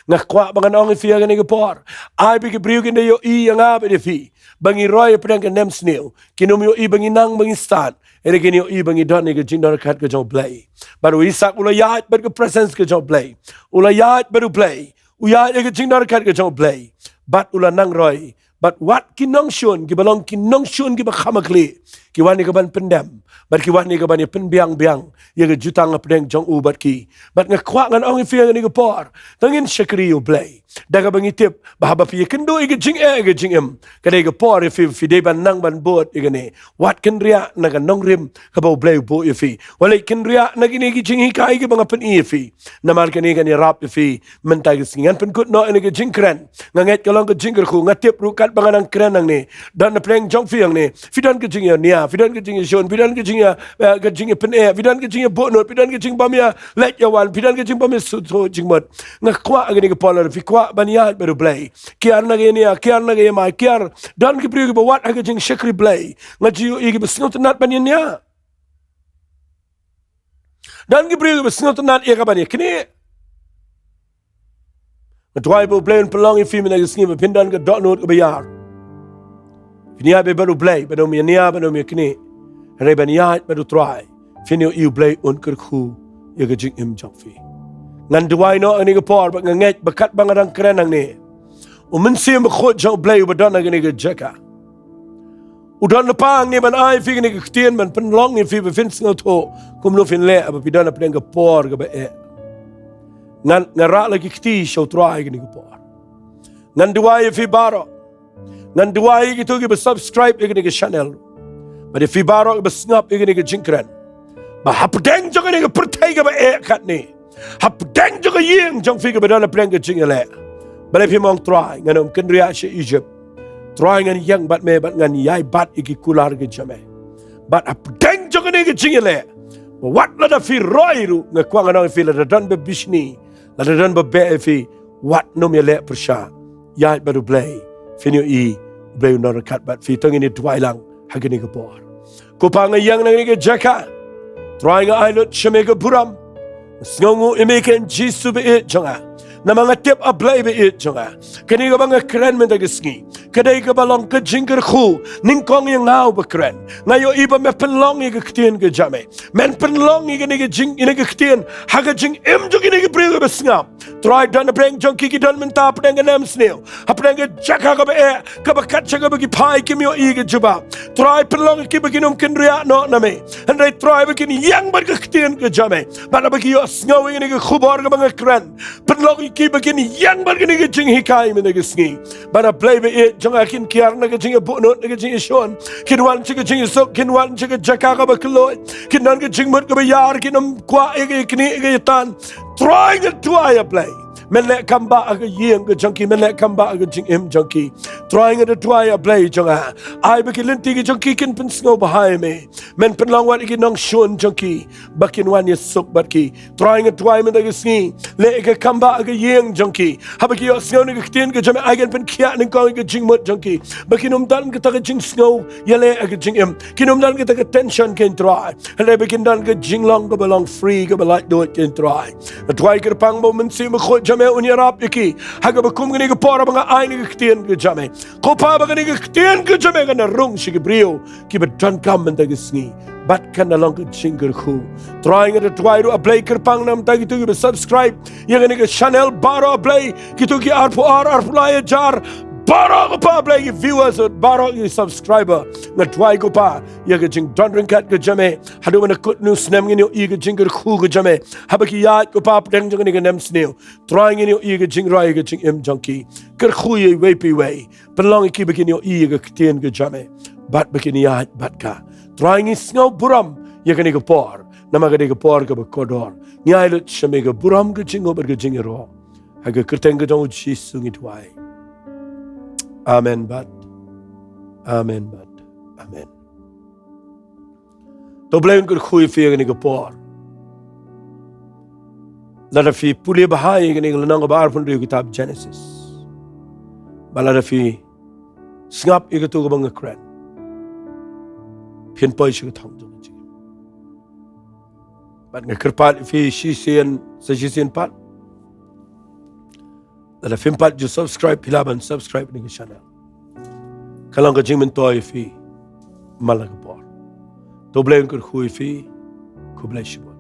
Nga kwah ba ngan ong ïa phi ha kane ka por, ai ba ki briew kin da ïohi ïa nga bad ïa phi ba ngi roi hapdeng ka nemsniew, kin ym ïohi ba ngi nang ba ngi stad, hynrei kin ïohi ba ngi don ïa ka jingdon ryngkat ka jong U Blei. Bad u Isak u la ïaid bad ka presence ka jong U Blei. U la ïaid bad U Blei. U ïaid ïa ka jingdon ryngkat ka jong U Blei, bad u la nang roi. Bad wat ki nongshun kiba long ki nongshun kiba kham ha khlieh, ki wan ïa ka ban pyndem, bad ki wan ïa ka ban ïa pynbiang biang ïa ka jutang hapdeng jong u bad ki. Bad nga kwah ngan ong ïa phi ha kane ka por, to ngin shakri ïa U Blei da kaba ngi tip ba haba phi ïakynduh ïa ka jingeh, ïa ka jingim, ka dei ka por ïa phi, phi dei ban nang ban bud ïa kane. Wat kynriah na ka nongrim kaba U Blei u buh ïa phi. Wat leit kynriah na kine ki jinghikai kiba nga pyni ïa phi, namar kane kan ïarap ïa phi mynta ka sngi. Ngan pynkut noh ïa ka jingkren. Nga ngeit ka long ka jingkyrkhu, nga tip ruh katba nga nang kren nangne, don napdeng jong phi hangne, phi don ka jingïania, phi don ka jingïashun, phi don ka jingïa, eh, ka jingïapyneh, phi don ka jingïabuhnud, phi don ka jingbym ïaleit ïawan, phi don ka jingbym ïasngewthuh jingmut. Nga kwah ha kane ka por, lada phi kwah ban ïaid bad U Blei, kiar na ka ïania, kiar na ka ïamai, kiar. Don ki briew kiba wad ha ka jingshakri Blei. Nga ju ïohi kiba sngewtynnat ban ïania. Don ki briew kiba sngewtynnat ïa ka ban ïaknieh. Nga duwai ba U Blei un pynlong ïa phi mynta ka sngi ba phin don ka dohnud kaba ïar. Phin ïaid bad U Blei, bad um ïania, bad um ïaknieh, hynrei ban ïaid bad U Trai. Phin ïohi U Blei un kyrkhu ïa ka jingim jong phi. Ngan duwai noh ha kane ka por, bad nga ngeit ba katba nga dang kren hangne, U Mynsiem Bakhuid jong U Blei uba don ha kane ka jaka, u don lypa hangne ban ai ïa phi kane ka ktien, ban pynlong ïa phi ba phin sngewthuh kumno phin leh haba phi don hapdeng ka por kaba eh. Ngan, nga rah la ki kti sha U Trai ha kane ka por. Ngan duwai ïa phi baroh. Ngan duwai ïa kito kiba subscribe ïa kane ka channel, bad ïa phi baroh kiba sngap ïa kane ka jingkren, ba hapdeng jong kane ka pyrthei kaba eh katne, hapdeng jong ka ïing jong phi kaba don hapdeng ka jingïaleh, balei phim ong, Trai, ngan ym kynriah sha Egypt. Trai, ngan ïeng bad me bad ngan ïai bat ïa ki kular ki jong me. Bad hapdeng jong kane ka jingïaleh, wat lada phi roi ruh, nga kwah ngan ong ïa phi, lada don ba bishni, lada don ba beh ïa phi, wat nym ïaleh pyrshah. Ïaid bad U Blei, phin ïohi U Blei un don ryngkat bad phi. To ngin ïa duwai lang ha kane ka por. Ko Pa, nga ïeng na kane ka jaka. Trai, nga ai lut sha me ka burom. Nga sngewnguh ïa me, keiñ Jisu ba ïeit jong nga. Namar nga tip, A Blei ba ïeit jong nga, kane kaba nga kren mynta ka sngi ka dei kaba long ka jingkyrkhu nyngkong ïa nga uba kren. Nga ïohi ba me pynlong ïa ka ktien ka jong me, men pynlong ïa kane ka jing, ïa kane ka ktien ha ka jingim jong kine ki briew kiba sngap. Trai, don hapdeng jong ki, ki don mynta hapdeng ka nemsniew, hapdeng ka jaka kaba eh, kaba kat sha kaba ki phai kim ïohi ka jubab. Trai, pynlong ïa ki ba kin ym kynriah noh na me, hynrei Trai, ba kin ïeng bad ka ktien ka jong me. Bad haba ki ïohsngew ïa kane ka khubor kaba nga kren, pynlong ïa ki ba kin ïeng bad kane ka jinghikai mynta ka sngi. Bad A Blei ba ïeit jong nga, kin kiar na ka jingïabuhnud, na ka jingïashun, kin wan sha ka jingïasuk, kin wan sha ka jaka kaba kylluid, kin don ka jingmut kaba ïar, kin ym kwah ïa ka ïaknieh ïa ka ïatan. Trai, nga duwai, A Blei, men leh kam bah ha ka ïing ka jong ki, men leh kam bah ha ka jingim jong ki. Trai, nga da duwai, A Blei jong nga, ai ba ki lynti ki jong ki kin pynsngewbha ïa me. Men pynlong wat ïa ki nongshun jong ki ba kin wan ïasuk bad ki. Trai, nga duwai mynta ka sngi, leh ïa ka kam bah ha ka ïing jong ki. Haba ki ïohsngew na ka ktien ka jong me, ai kan pynkhiah nyngkong ïa ka jingmut jong ki, ba kin ym don kata ka jingsngew ïaleh ha ka jingim, kin ym don kata ka tension, ko Trai, hynrei ba kin don ka jinglong kaba long free, kaba laitluid, ko Trai. Nga duwai kyrpang ba U Mynsiem Bakhuid jong me un ïarap ïa ki ha kaba kum kane ka por ba nga ai na ka ktien ka jong me. Ko Pa, ba kane ka ktien ka jong me kan da rung sha ki briew kiba donkam mynta ka sngi, bad kan da long ka jingkyrkhu. Trai, nga da duwai ruh, A Blei, kyrpang na bynta kito kiba subscribe ïa kane ka channel baroh, A Blei, kito ki arphew ar, arphew lai hajar baroh, ko Pa, A Blei, ki viewers, baroh ki subscriber. Nga duwai, ko Pa, ïa ka jingdon ryngkat ka jong me haduh mynta kut, nusnem ngin ïohi ka jingkyrkhu ka jong me. Haba ki ïaid, ko Pa, hapdeng jong kane ka nemsniew, Trai, ngin ïohi ka jingroi, ka jingim jong ki. Kyrkhu ïa iwei pa iwei. Pynlong ïa ki ba kin ïohi ïa ka ktien ka jong me, bad ba kin ïaid bad ka. Trai, ngi sngew burom ïa kane ka por, namar ka dei ka por kaba kordor. Ngi ai lut sha me ka burom, ka jingnguh bad ka jingïaroh, ha ka kyrteng ka jong U Jisu ngi duwai. Amen bad amen bad amen. To Blei un kyrkhu ïa phi ïa kane ka por. Lada phi pule bha ïa kane ka lynnong kaba arphew hynriew kitab Genesis, bad lada phi sngap ïa kato kaba nga kren, phin poi sha ka thong jong ka jingim. Bad nga kyrpad ïa phi shisien, sa shisien pat, lada phim pat ju subscribe, phi lah ban subscribe ïa kane ka channel. Ka long ka jingmyntoi ïa phi man la ka por. To Blei un kyrkhu ïa phi. Khublei shibun.